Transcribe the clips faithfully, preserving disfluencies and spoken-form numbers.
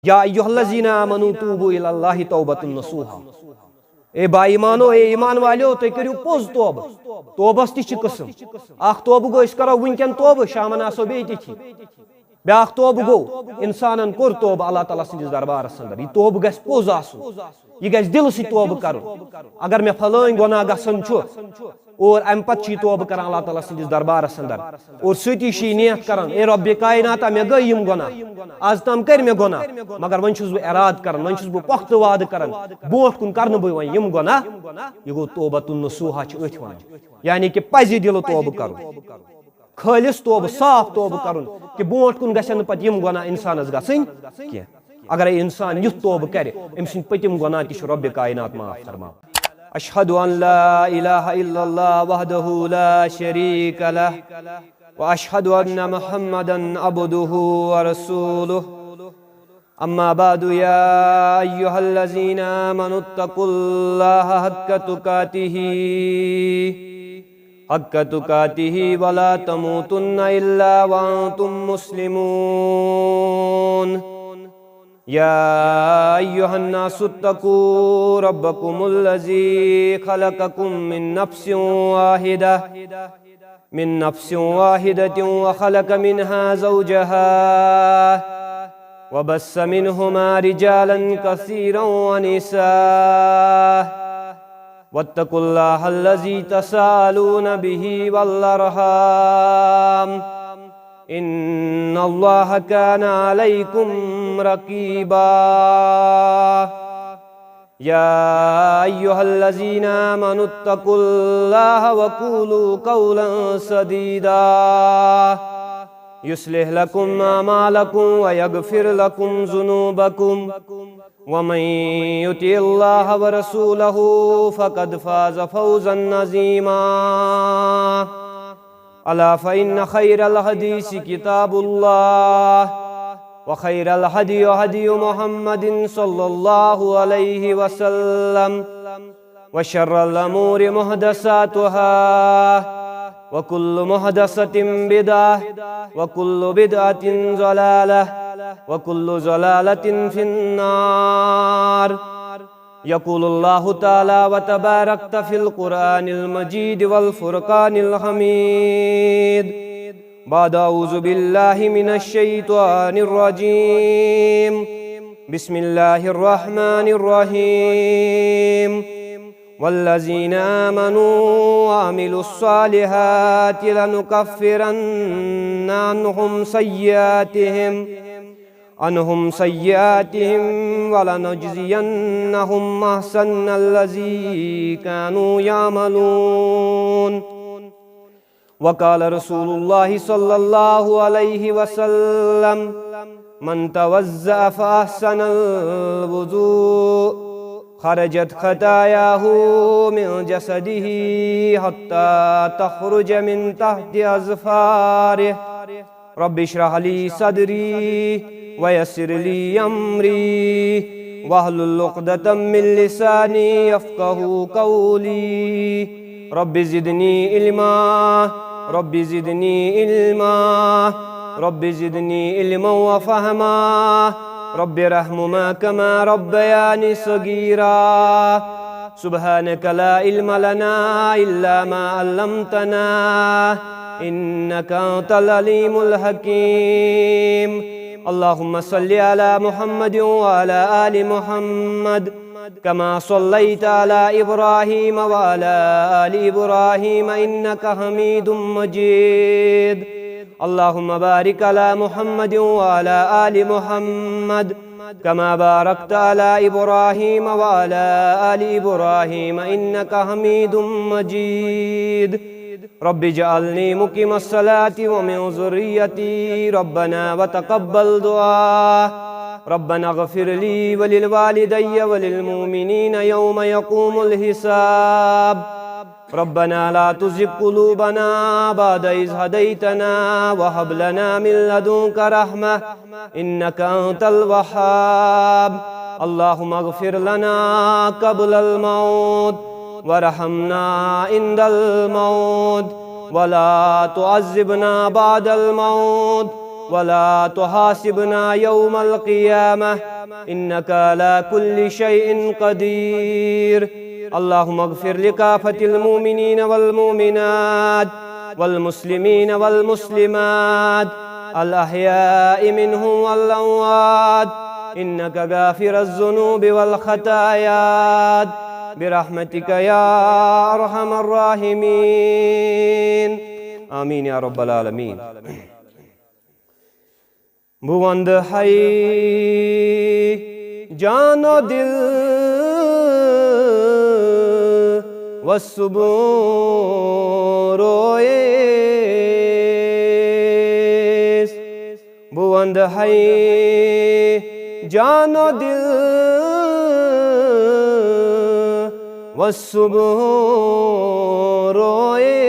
یا ایھا الذین آمنوا توبوا الی اللہ توبۃ نصوحا۔ اے با ایمانو، اے ایمان والیو، تُہۍ کٔرِو پوٚز توبہٕ۔ توبس تہِ چھِ قٕسم۔ اکھ توبہٕ گوٚو، أسۍ کرو وٕنکیٚن توبہٕ، شامن آسو بیٚیہِ تِتھی۔ بیٛاکھ توبہٕ گوٚو، انسانن کوٚر توبہٕ اللہ تعالیٰ سٕنٛدِس دربارس اندر۔ یہِ توبہٕ گژھِ پوٚز آسُن، یہِ گژھِ دِلہٕ سۭتۍ توبہٕ کرُن۔ اگر مےٚ فلٲنۍ گۄناہ گژھان چھُ، اور امہِ پتہٕ چھُ یہِ توبہٕ کران اللہ تعالیٰ سٕنٛدِس دربارس اندر، اور سۭتی چھُ یہِ نیت کران، اے رۄبِ کائناتا، مےٚ گٔے یِم گۄناہ، از تام کٔرۍ مےٚ گۄناہ، مگر وۄنۍ چھُس بہٕ ارادٕ کران، وۄنۍ چھُس بہٕ پۄختہٕ وعدٕ کران، برونٛٹھ کُن کرنہٕ بہٕ وۄنۍ یِم گۄناہ۔ یہِ گوٚو توبۃ النصوحا چھِ أتھۍ ونان، یعنی کہِ پزِ دِلہٕ توبہٕ کرُن۔ خٲلص توبہٕ، صاف توبہٕ کرُن، کہِ برونٛٹھ کُن گژھن نہٕ پتہٕ یِم گۄناہ انسانس گژھٕنۍ کینٛہہ۔ اگرے انسان یُتھ توبہٕ کرِ، أمۍ سٕنٛدۍ پٔتِم گۄناہ تہِ چھُ رۄبِ کائنات معاف فرماوان۔ أشهد أن لا إله إلا الله وحده لا شريك له، وأشهد أن محمدا عبده ورسوله. أما بعد، يا أيها الذين آمنوا اتقوا الله حق تقاته، حق تقاته ولا تموتن إلا وأنتم مسلمون. يا أيها الناس اتقوا ربكم الذي خلقكم من نفس واحدة، من نفس واحدة وخلق منها زوجها وبث منهما رجالا كثيرا ونساء، واتقوا الله الذي تساءلون به والأرحام، إن الله كان عليكم رقيبا. يا أيها الذين آمنوا اتقوا الله وقولوا قولا سديدا، يصلح لكم أعمالكم ويغفر لكم ذنوبكم، ومن يطع الله ورسوله فقد فاز فوزا عظيما. ألا فإن خير الحديث كتاب الله، وخير الهدي هدي محمد صلى الله عليه وسلم، وشر الأمور محدثاتها، وكل محدثة بدعة، وكل بدعة ضلالة، وكل ضلالة في النار. يقول الله تعالى وتباركت في القرآن المجيد والفرقان الحميد، بعد أعوذ بالله من الشيطان الرجيم. بسم الله الرحمن الرحيم. والذين آمنوا وعملوا الصالحات لنكفرن عنهم سيئاتهم، عنهم سيئاتهم ولنجزينهم أحسن الذي كانوا يعملون. وقال رسول الله صلى الله عليه وسلم: من توضأ فأحسن الوضوء خرجت خطاياه من جسده حتى تخرج من تحت أظفاره. رب اشرح لي صدري ويسر لي أمري واحلل عقدة من لساني يفقه قولي. رب زدني علما، رب زدني علما، رب زدني علما وفهما. رب ارحمهما كما ربياني صغيرا. سبحانك لا علم لنا إلا ما علمتنا إنك أنت العليم الحكيم. اللهم صل على محمد وعلى آل محمد كما صليت على إبراهيم وعلى آل إبراهيم إنك حميد مجيد. اللهم بارك على محمد وعلى آل محمد كما باركت على إبراهيم وعلى آل إبراهيم إنك حميد مجيد. رب اجعلني مقيم الصلاة ومن ذريتي. ربنا وتقبل دعاء. ربنا اغفر لي ولوالدي وللمؤمنين يوم يقوم الحساب. ربنا لا تزغ قلوبنا بعد إذ هديتنا وهب لنا من لدنك رحمة إنك أنت الوهاب. اللهم اغفر لنا قبل الموت وارحمنا عند الموت ولا تعذبنا بعد الموت ولا تحاسبنا يوم القيامة إنك على كل شيء قدير. اللهم اغفر لكافة المؤمنين والمؤمنات والمسلمين والمسلمات الأحياء منهم والأموات إنك غافر الذنوب والخطايا برحمتك يا أرحم الراحمين. آمين يا رب العالمين. بہٕ وَندٕ ہے جان و دِل، وَس صُبح رویس. بہٕ وَندٕ ہے جان و دِل، وَس صُبح رویس.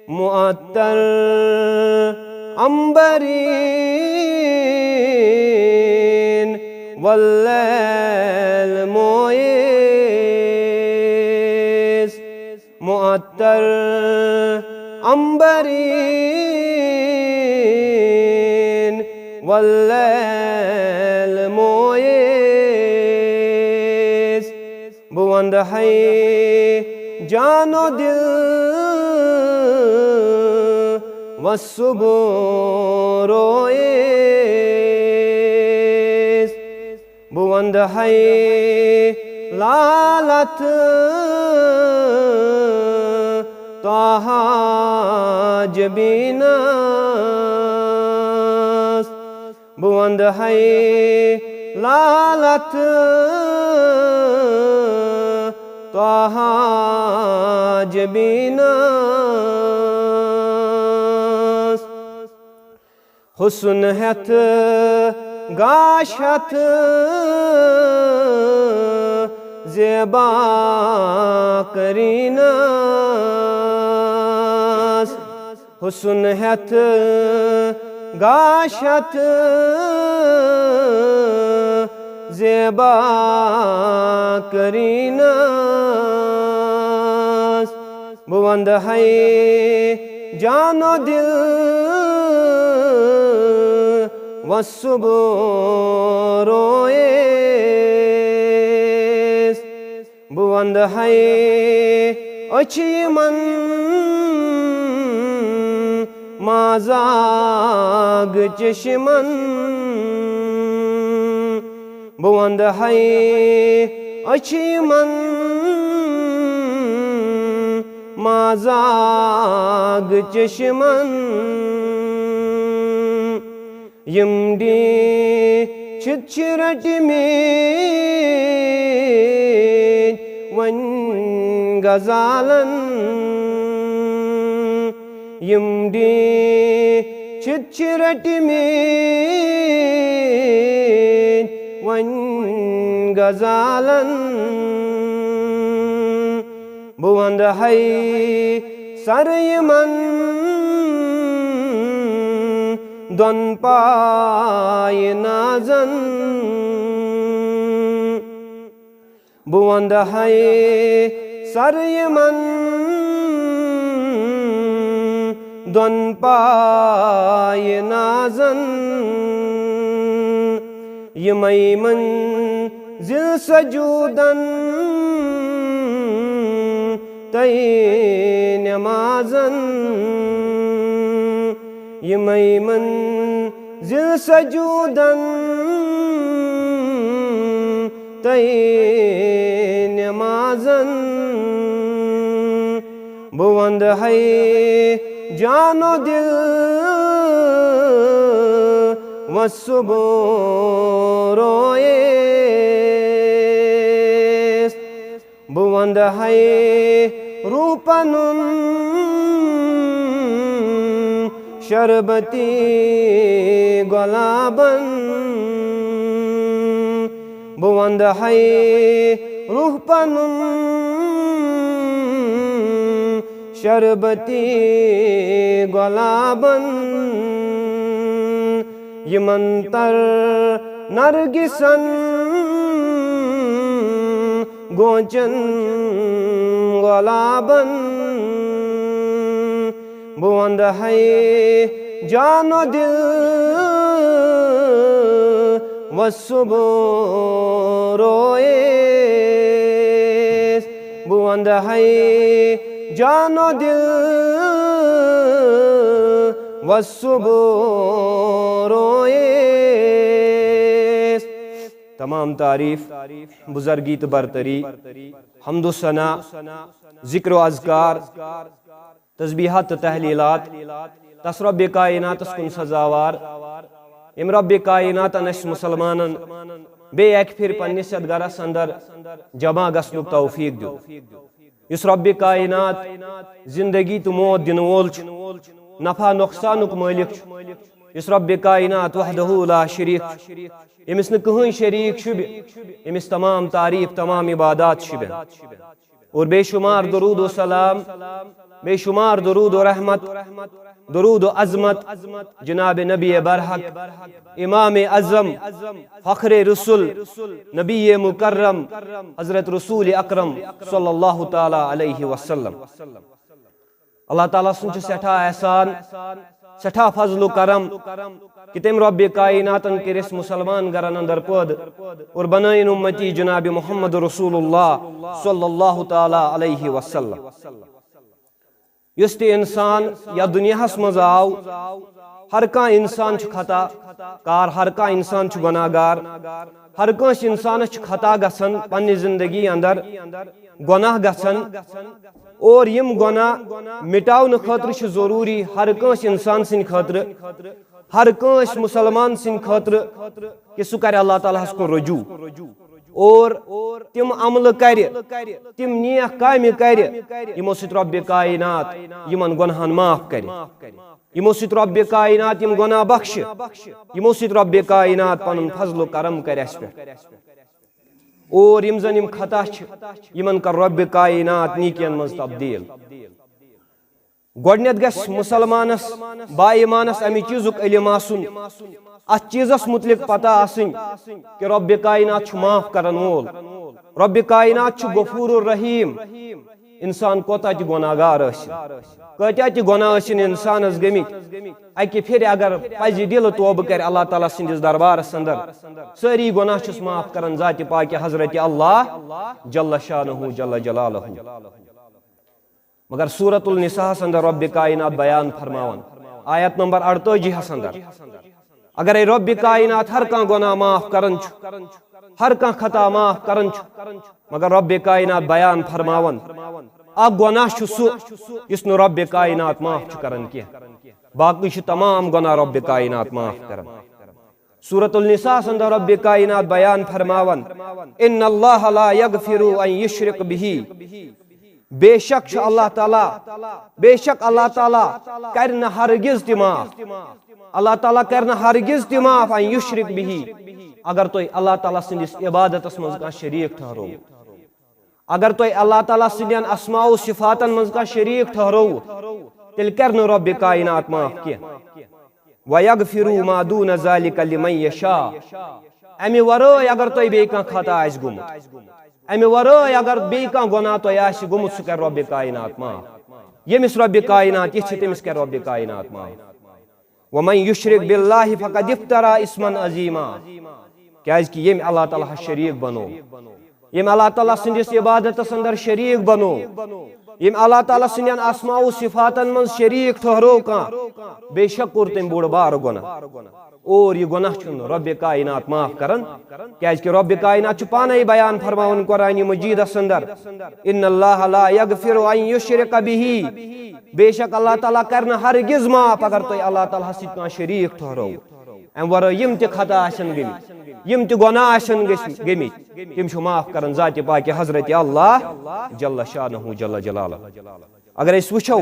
معطر عنبرین واللیل مویس. معطر عنبرین واللیل مویس. بہٕ وَندٕ ہے جان و دِل، وَس صُبح رویس. بہٕ وَندٕ ہے لالت طٰہٰ جبیٖنس. بہٕ وَندٕ ہے لالت طٰہٰ جبیٖنس. حُسن ہٮ۪تھ گاش ہٮ۪تھ زیبا قریٖنس. حُسن ہٮ۪تھ گاش ہٮ۪تھ زیبا قریٖنس. بہٕ وَندٕ ہے جان و دِل، وَس صُبح رویس. بہٕ وَندٕ ہے أچھ یِمن مازاگ چشمن. بہٕ وَندٕ ہے أچھ یِمن مازاگ چشمن. یِم ڈیٖنچہِ چھِ رٔٹمٕتۍ وۄنۍ غزالن۔ یِم ڈیٖنچہِ چھِ رٔٹمٕتۍ وۄنۍ غزالن۔ بہٕ وَندٕ ہے سر یِمن دۄن پایہِ نازن۔ بہٕ وَندٕ ہے سر یِمن دۄن پایہِ نازن۔ یِمے منزل سجودن تہٕ نمازن۔ یِمے منزل سجودن تہٕ نمازن۔ بہٕ وَندٕ ہے جان و دِل، وَس صُبح رویس۔ بہٕ وَندٕ ہے روح پَنُن شربتی گۄلابن۔ بہٕ وَندٕ ہے روح پَنُن شربتی گۄلابن۔ یِمن تر نرگسن گوجن گۄلابن۔ بہٕ وَندٕ ہے جان و دِل وَس صُبح رویس۔ بہٕ وَندٕ ہے جان و دِل وَس صُبح رویس۔ تمام تعریف، بزرگی تہٕ برتری، حمد و ثنا، ذکر و اذکار، تسبیحات تہٕ تحلیٖلات تس رۄبِ کائناتس کُن سزاوار، ییٚمۍ رۄبِ کائناتن اسہِ مُسلمانن بیٚیہِ اکہِ پھِرِ پننِس یتھ گرس اندر جمع گژھنُک توفیق دیُت۔ یُس رۄبِ کائنات زندگی تہٕ موت دِنہٕ وول چھُ، نفع نۄقصانُک مٲلِک چھُ، یُس رۄبِ کائنات وحدہ لا شریک چھُ، ییٚمِس نہٕ کٕہٕنۍ شریٖک شُبہِ، ییٚمِس تمام تعریٖف، تمام عبادات شُبٮ۪ن۔ اور بے شمار درود و سلام، بے شمار درود و رحمت، درود و عظمت جناب نبی برحق، امام اعظم، فخر رسل، نبی مکرم، حضرت رسول اکرم صلی اللہ تعالی علیہ وسلم۔ اللہ تعالیٰ سُنٛد چھُ سٮ۪ٹھاہ احسان، سٮ۪ٹھاہ فضل و کرم کہِ تٔمۍ رۄبِ کائناتن کٔرۍ أسۍ مُسلمان گرن اندر پٲدٕ اور بنٲیِن اُمتی جناب محمد رسول اللہ صلی اللہ تعالیٰ علیہ وسلم۔ یُس تہِ انسان یتھ دُنیاہس منٛز آو، ہر کانٛہہ انسان چھُ خطا کار، ہر کانٛہہ انسان چھُ گۄناہ گار، ہر کٲنٛسہِ انسانس چھُ خطا گژھان پننہِ زندگی اندر، گۄناہ گژھان۔ اور یِم گۄناہ مٹاونہٕ خٲطرٕ چھُ ضروٗری ہر کٲنٛسہِ انسان سٕنٛدِ خٲطرٕ، ہر کٲنٛسہِ مُسلمان سٕنٛدِ خٲطرٕ کہِ سُہ کرِ اللہ تعالیٰ ہس کُن رجوع اور تِم عملہٕ کرِ، تِم نیک کامہِ کرِ، یِمو سۭتۍ رۄبِ کائنات یِمن گۄناہن معاف کرِ، یِمو سۭتۍ رۄبِ کائنات یِم گۄناہ بخشہِ، یِمو سۭتۍ رۄبِ کائنات پنُن فضل و کرم کرِ اسہِ پٮ۪ٹھ۔ اور یِم زن یِم خطا چھِ، یِمن کر رۄبِ کائنات نیکین منٛز تبدیل۔ گۄڈٕنیتھ گژھِ مُسلمانس، با ایمانس امہِ چیٖزُک علم آسُن، اتھ چیٖزس متعلق پتہ آسٕنۍ کہِ رۄبِ کائنات چھُ معاف کرن وول، رۄبِ کائنات چھُ غفور الرحیم۔ انسان کوتاہ تہِ گۄناہ گار ٲسِن، کۭتیاہ تہِ گۄناہ ٲسِن انسانس گٔمٕتۍ، اکہِ پھِرِ اگر پزِ دِلہٕ توبہٕ کرِ اللہ تعالیٰ سٕنٛدِس دربارس اندر، سٲری گۄناہ چھُس معاف کران ذاتِ پاکہِ حضرت اللہ جل شانہ جل جلالہ۔ مگر سورۃ النساء ہس اندر رۄبِ کائنات بیان فرماوان، آیت نمبر اڑتٲجی ہس اندر، اگرے رۄبِ کائنات ہر کانٛہہ گۄناہ معاف کران چھُ، ہر کانٛہہ خطا معاف کران چھُ، مگر رۄبِ کائنات بیان فرماوان، اکھ گۄناہ چھُ سُہ یُس نہٕ رۄبِ کائنات معاف چھُ کران کینٛہہ، باقٕے چھِ تمام گۄناہ رۄبِ کائنات معاف کران۔ سورۃ النساء ہس اندر رۄبِ کائنات بیان فرماوان، ان اللہ لا یغفر ان یشرک بہ، بے شک چھُ اللہ تعالیٰ، بے شک اللہ تعالیٰ کرِ نہٕ ہرگز تہِ معاف، اللہ تعالیٰ کرِ نہٕ ہرگز تہِ معاف ان یشرک بہ، اگر تُہۍ اللہ تعالیٰ سٕنٛدِس عبادتس منٛز کانٛہہ شریٖک ٹھہرو۔ اگر تُہۍ اللہ تعالیٰ سٕنٛدٮ۪ن اسماء و صفاتن منٛز کانٛہہ شریٖک ٹھہرووُ، تیٚلہِ کرِ نہٕ رۄبِ کائنات معاف کینٛہہ۔ وَيَغْفِرُ مَا دُونَ ذَلِكَ لِمَن يَشَاءُ۔ اَمہِ ورٲے اگر تۄہہِ بیٚیہِ کانٛہہ خطا آسہِ گوٚمُت، اَمہِ ورٲے اگر بیٚیہِ کانٛہہ گۄناہ تۄہہِ آسہِ گوٚمُت، سُہ کرِ رۄبِ کائنات معاف۔ ییٚمِس رۄبِ کائنات یژھِ، تٔمِس کرِ رۄبِ کائنات معاف۔ وَمَن يُشْرِكْ بِاللَّهِ فَقَدِ افْتَرَىٰ إِثْمًا عَظِيمًا۔ کیازِ کہِ ییٚمۍ اللہ تعالیٰ ہس شریٖک بنوو، ییٚمۍ اللہ تعالیٰ سٕنٛدِس عبادتس اندر شریٖک بنوو، ییٚمۍ اللہ تعالیٰ سٕنٛدٮ۪ن اسماء و صفاتن منٛز شریٖک ٹھہرو کانٛہہ، بے شک کوٚر تٔمۍ بوٚڑ بارٕ گۄناہ۔ اور یہِ گۄناہ چھُنہٕ رۄبِ کائنات معاف کران، کیازِ کہِ رۄبِ کائنات چھُ پانے بیان فرماوان قرآن مجیدس اندر، ان اللہ لا یغفر ان یشرک بہ، بے شک اللہ تعالیٰ کرِ نہٕ ہرگز معاف اگر تُہۍ اللہ تعالیٰ ہس سۭتۍ کانٛہہ شریٖک ٹھہرو۔ امہِ ورٲے یِم تہِ خطا آسن گٔمٕتۍ، یِم تہِ گۄناہ آسن گٔژھۍ-، گٔمٕتۍ، تِم چھُ معاف کران ذاتِ پاکہِ حضرت اللہ جل شانہ جل جلالہ۔ اگر أسۍ وٕچھو،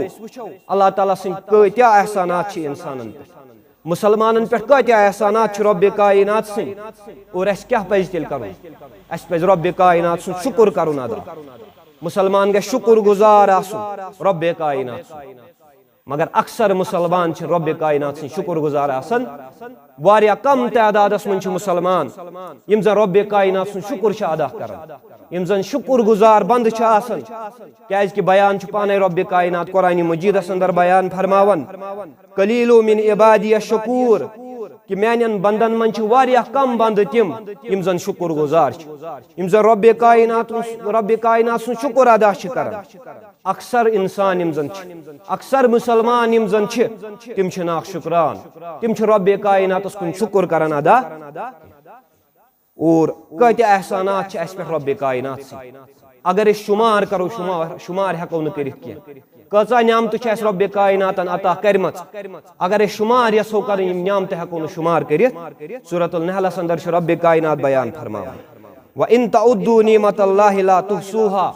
اللہ تعالیٰ سٕنٛدۍ کۭتیاہ احسانات چھِ انسانن پٮ۪ٹھ، مُسلمانن پٮ۪ٹھ کۭتیاہ احسانات چھِ رۄبِ کائنات سٕنٛدۍ، اور اَسہِ کیٛاہ پزِ تیٚلہِ کرُن؟ اَسہِ پزِ رۄبِ کائنات سُنٛد شُکُر کرُن ادا۔ مُسلمان گژھِ شُکُر گُزار آسُن رۄبِ کائنات سُنٛد۔ مگر اکثر مسلمان چھِ رۄبِ کائنات سٕنٛدۍ شُکُر گُزار آسان۔ واریاہ کم تعدادس منٛز چھِ مسلمان یِم زن رۄبِ کائنات سُنٛد شُکُر چھِ ادا کران، یِم زن شُکُر گُزار بندٕ چھِ آسان۔ کیازِ کہِ بیان چھُ پانے رۄبِ کائنات قرآن مجیدس اندر بیان فرماوان، "قلیل من عبادی الشکور"، کہِ میانٮ۪ن بندن منٛز چھِ واریاہ کم بندٕ تِم یِم زن شُکُر گُزار چھِ، یِم زن رۄبِ کائنات، رۄبِ کائنات سُنٛد شُکُر ادا چھِ کران۔ اکثر انسان یِم زن چھِ، اکثر مسلمان یِم زن چھِ، تِم چھِ ناشُکران، تِم چھِ رۄبِ کائناتس کُن شُکُر کران ادا۔ اور کۭتیاہ احسانات چھِ اسہِ پٮ۪ٹھ رۄبِ کائنات سٕنٛدۍ۔ اگر أسۍ شُمار کرو، شُمار، شُمار ہٮ۪کو نہٕ کٔرِتھ کینٛہہ۔ کۭژاہ نعمتہٕ چھِ اسہِ رۄبِ کائناتن عطا کرِمژ۔ اگر أسۍ شُمار یژھو کرٕنۍ، یِم نعمتہٕ ہٮ۪کو نہٕ شُمار کٔرِتھ۔ سورۃ النحلس اندر چھُ رۄبِ کائنات بیان فرماوان، "وَإِن تَعُدُّوا نِعْمَتَ اللَّهِ لَا تُحْصُوهَا"۔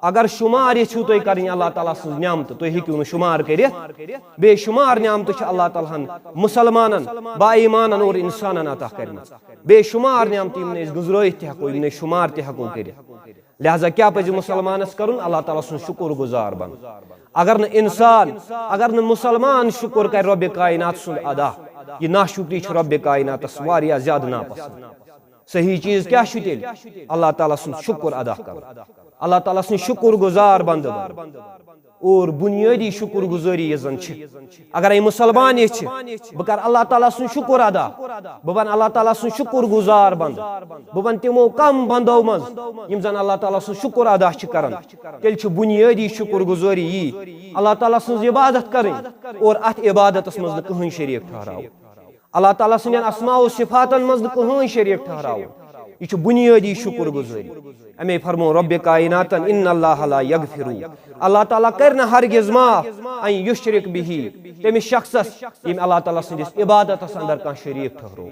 اگر شُمار یژھِو تُہۍ کرٕنۍ اللہ تعالیٰ سٕنٛز نعمتہٕ، تُہۍ ہیٚکِو نہٕ شُمار کٔرِتھ۔ بے شُمار نعمتہٕ چھِ اللہ تعالیٰ ہن مسلمانن، با ایمانن اور انسانن عطا کرِمژٕ۔ بے شُمار نعمتہٕ، یِم نہٕ أسۍ گُزرٲیِتھ تہِ ہٮ۪کو، یِم نہٕ أسۍ شُمار تہِ ہٮ۪کو کٔرِتھ۔ لہذا کیٛاہ پزِ مسلمانس کرُن؟ اللہ تعالیٰ سُنٛد شُکُر گُزار بنُن۔ اگر نہٕ انسان، اگر نہٕ مسلمان شُکُر کرِ رۄبِ کائنات سُنٛد ادا، یہِ ناشُکری چھِ رۄبِ کائناتس واریاہ زیادٕ ناپسنٛد۔ صحیح چیز کیٛاہ چھُ تیٚلہِ؟ اللہ تعالیٰ سُنٛد شُکُر ادا کرُن، اللہ تعالیٰ سُنٛد شُکُر گُزار بندٕ بنُن۔ اور بنیٲدی شُکُر گُزٲری یۄس زن چھِ، اگر أمۍ مسلمان یژھِ، بہٕ کرٕ اللہ تعالیٰ سُنٛد شُکُر ادا، بہٕ بنہٕ اللہ تعالیٰ سُنٛد شُکُر گُزار بندٕ، بہٕ بنہٕ تِمو کم بندو منٛز یِم زن اللہ تعالیٰ سُنٛد شُکُر ادا چھِ کران، تیٚلہِ چھُ بنیٲدی شُکُر گُزٲری یی اللہ تعالیٰ سٕنٛز عبادت کرٕنۍ اور اتھ عبادتس منٛز نہٕ کٕہٕنۍ شریٖک ٹھہراوُن۔ اللہ تعالیٰ سٕنٛدٮ۪ن اسماء و صفاتن منٛز نہٕ کٕہٕنۍ شریٖک ٹھہراوُن۔ یہِ چھُ بُنیٲدی شُکُر گُزٲری۔ اَمے فرموو رۄبِ کائناتن، "ان اللہ لا یغفر"، اللہ تعالیٰ کرِ نہٕ ہرگز معاف، "ان یشرک بہ"، تٔمِس شخصس ییٚمۍ اللہ تعالیٰ سٕنٛدِس عبادتس اندر کانٛہہ شریٖک ٹھہرو۔